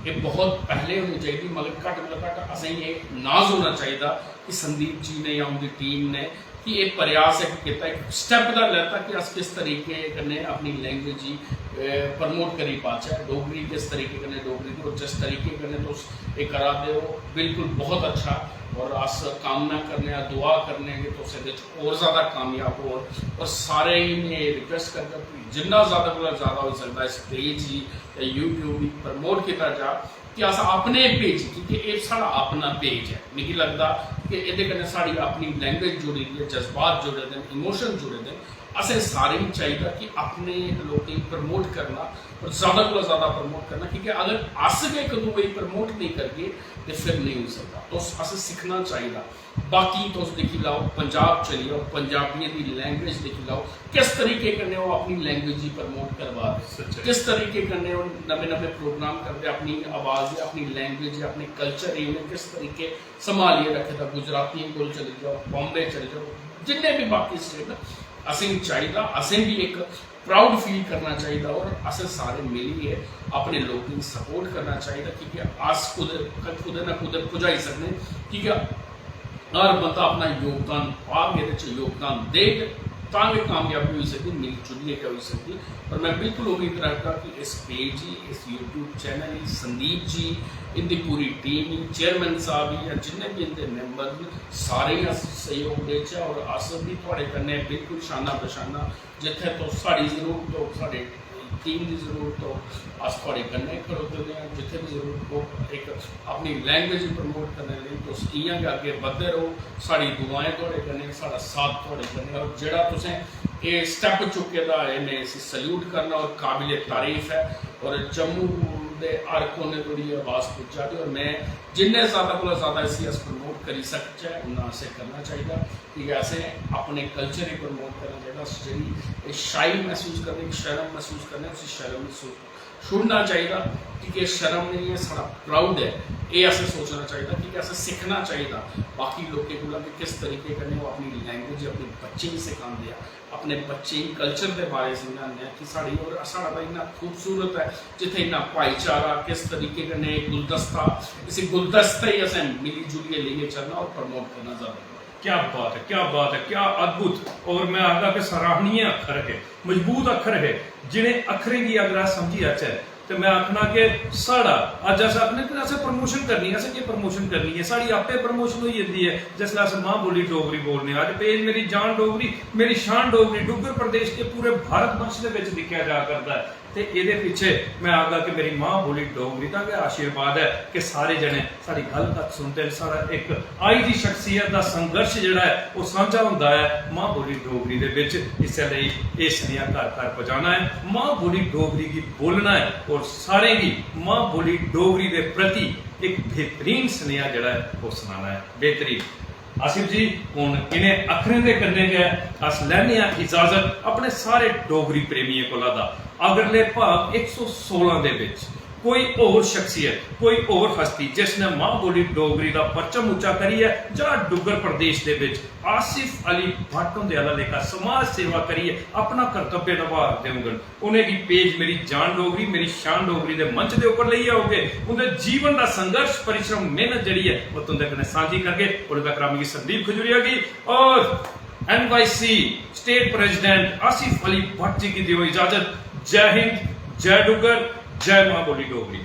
एह् बहुत पैह्ले होनी चाहिदी, मगर घट्ट कोला घट्ट असेंगी एह् नाज होना चाहिदा कि संदीप जी ने जां उं'दी टीम ने कि एह् प्रयास इक कीता, इक स्टेप दा लैता कि अस किस तरीके कन्नै अपनी लैंग्वेज गी प्रमोट करी पाचै, डोगरी किस तरीके कन्नै, डोगरी दी, और जिस तरीके कन्नै तुस एह् करा दे ओ, बिल्कुल बहुत अच्छा। और अस कामना करने आं, दुआ करने आं कि तुस एह्दे च और ज्यादा कामयाब हो। और सारे गी में रिक्वेस्ट करगा कि जिन्ना ज्यादा कोला ज्यादा होई सकदा इस पेज गी ते YouTube गी प्रमोट कीता जा कि अस अपने पेज, क्योंकि एह् साढ़ा अपना पेज ऐ, मिगी लगदा कि एह्दे कन्नै साढ़ी अपनी लैंग्वेज जुड़ी दी ऐ, जज्बात जुड़े दे न, इमोशन जुड़े दे न। असें सारें गी चाहिदा कि अपने लोकें गी प्रमोट करना और ज्यादा कोला ज्यादा प्रमोट करना, क्योंकि अगर अस गै इक दूए गी प्रमोट नेईं करगे ते फिर नेईं होई सकदा। तुस, असें सिक्खना चाहिदा। बाकी तुस दिक्खी लैओ, पंजाब चली जाओ, पंजाबियें दी लैंग्वेज दिक्खी लैओ, किस तरीके कन्नै ओह् अपनी लैंग्वेज गी प्रमोट करवा दे, सच्चाई। किस तरीके कन्नै ओह् नमें नमें प्रोग्राम करदे, अपनी आवाज गी, अपनी लैंग्वेज गी, अपने कल्चर गी उ'नें किस तरीके संभालियै रक्खे दा। गुजरातियें कोल चली जाओ, बॉम्बे चली जाओ, जिन्ने बी बाकी स्टेट न, असेंगी चाहिदा, असें बी इक प्राउड फील करना चाहिदा और असें सारे मिलियै अपने लोकें गी सपोर्ट करना चाहिदा, क्योंकि अस कुदै, कुदै ना कुदै पुजाई सकने, क्योंकि हर बंदा अपना योगदान पाग, एह्दे च योगदान देग, तां गै कामयाबी होई सकदी, मिली जुलियै गै होई सकदी। पर में बिल्कुल उम्मीद रखगा कि इस पेज गी, इस YouTube चैनल गी, संदीप जी, इंदी पूरी टीम गी, चेयरमैन साहब गी, जां जिन्ने बी इंदे मैंबर न, सारें गी अस सैह्योग देचै और अस बी थुआढ़े कन्नै बिल्कुल शाना बशाना, जित्थै तुस, साढ़ी जरूरत होग, साढ़े टीम दी जरूरत होग, अस थुआढ़े कन्नै खड़ोते दे आं। जित्थै बी जरूरत होग, इक अपनी लैंग्वेज गी प्रमोट करने लेई तुस इ'यां गै अग्गें बधदे रहो। साढ़ी दुआएं थुआढ़े कन्नै, साढ़ा साथ थुआढ़े कन्नै। और जेह्ड़ा तुसें एह् स्टैप चुक्के दा ऐ, में इसी सल्यूट करना और काबिले तारीफ ऐ। और जम्मू दे हर कोने धोड़ी एह् आवाज पुज्जा दी, और में जिन्ने ज्यादा कोला ज्यादा इसी अस प्रमोट करी सकचै, उन्ना असें करना चाहिदा। ठीक ऐ, असें अपने कल्चर गी प्रमोट करना चाहिदा। अस जेह्ड़ी एह् शाई मसूस करने, शर्म मसूस करने, उसी शर्म गी सु-, छुड़ना चाहिदा, क्योंकि एह् शर्म नेईं ऐ, साढ़ा प्राउड ऐ। एह् असें सोचना चाहिदा, क्योंकि असें सिक्खना चाहिदा बाकी लोकें कोला कि किस तरीके कन्नै ओह् अपनी लैंग्वेज अपने बच्चें गी सखांदे आ, अपने बच्चें गी कल्चर दे बारे च समझांदे आ कि साढ़ी, और साढ़ा तां इन्ना खूबसूरत ऐ जित्थै इन्ना भाईचारा, किस तरीके कन्नै एह् गुलदस्ता, इसी गुलदस्ते गी असें मिली जुलियै लेइयै चलना और प्रमोट करना ज्यादा जरूरी ऐ। क्या बात है, क्या बात है, क्या अद्भुत। और मैं आखगा कि सराहनीय अक्खर हे, मजबूत अक्खर हे, जिनें अक्खरें गी अगर अस समझी जाचै ते मैं आखना कि साढ़ा अज्ज अस आखने कि असें प्रमोशन करनी ऐ, असें केह् प्रमोशन करनी ऐ, साढ़ी आपे प्रमोशन होई जंदी ऐ जिसलै अस मां बोली डोगरी बोलने आं। अज्ज पेज मेरी जान डोगरी, मेरी शान डोगरी, डुग्गर प्रदेश ते पूरे भारत वर्ष दे बिच दिक्खेआ जा करदा ऐ। ते एह्दे पिच्छे मैं आखगा कि मेरी मां बोली डोगरी दा गै आशीर्वाद ऐ कि सारे जने साढ़ी गल्ल तक सुनदे न। साढ़ा इक आई दी शख्सियत दा संघर्ष जेह्ड़ा ऐ, ओह् सांझा होंदा ऐ मां बोली डोगरी दे बिच। इस्सै लेई एह् सनेहा घर घर पजाना ऐ, मां बोली डोगरी गी बोलना ऐ और सारें गी मां बोली डोगरी दे प्रति इक बेहतरीन सनेहा जेह्ड़ा ऐ, ओह् सनाना ऐ। बेहतरीन। आसिफ जी, हुन इ'नें अक्खरें दे कन्नै गै अस लैने आं इजाजत अपने सारे डोगरी प्रेमियें कोला दा। अगले भाग इक सौ सोलां दे बिच कोई होर शख्सियत, कोई होर हस्ती जिसने मां बोली डोगरी दा परचम उच्चा करियै जां डुग्गर प्रदेश दे बिच आसिफ अली भट्ट हुंदे आह्ला लेखा समाज सेवा करियै अपना कर्तव्य नभाऽ दे होङन, उ'नेंगी पेज मेरी जान डोगरी, मेरी शान डोगरी दे मंच दे उप्पर लेइयै औगे। उं'दे जीवन दा संघर्ष, परिश्रम, मेहनत जेह्ड़ी ऐ, ओह् तुं'दे कन्नै सांझी करगे। उसले तक मिगी संदीप खजूरिया गी और NYC state president Asif Ali Bhatt ji गी देओ इजाजत। जय हिंद, जय डुग्गर, जय मां बोली डोगरी।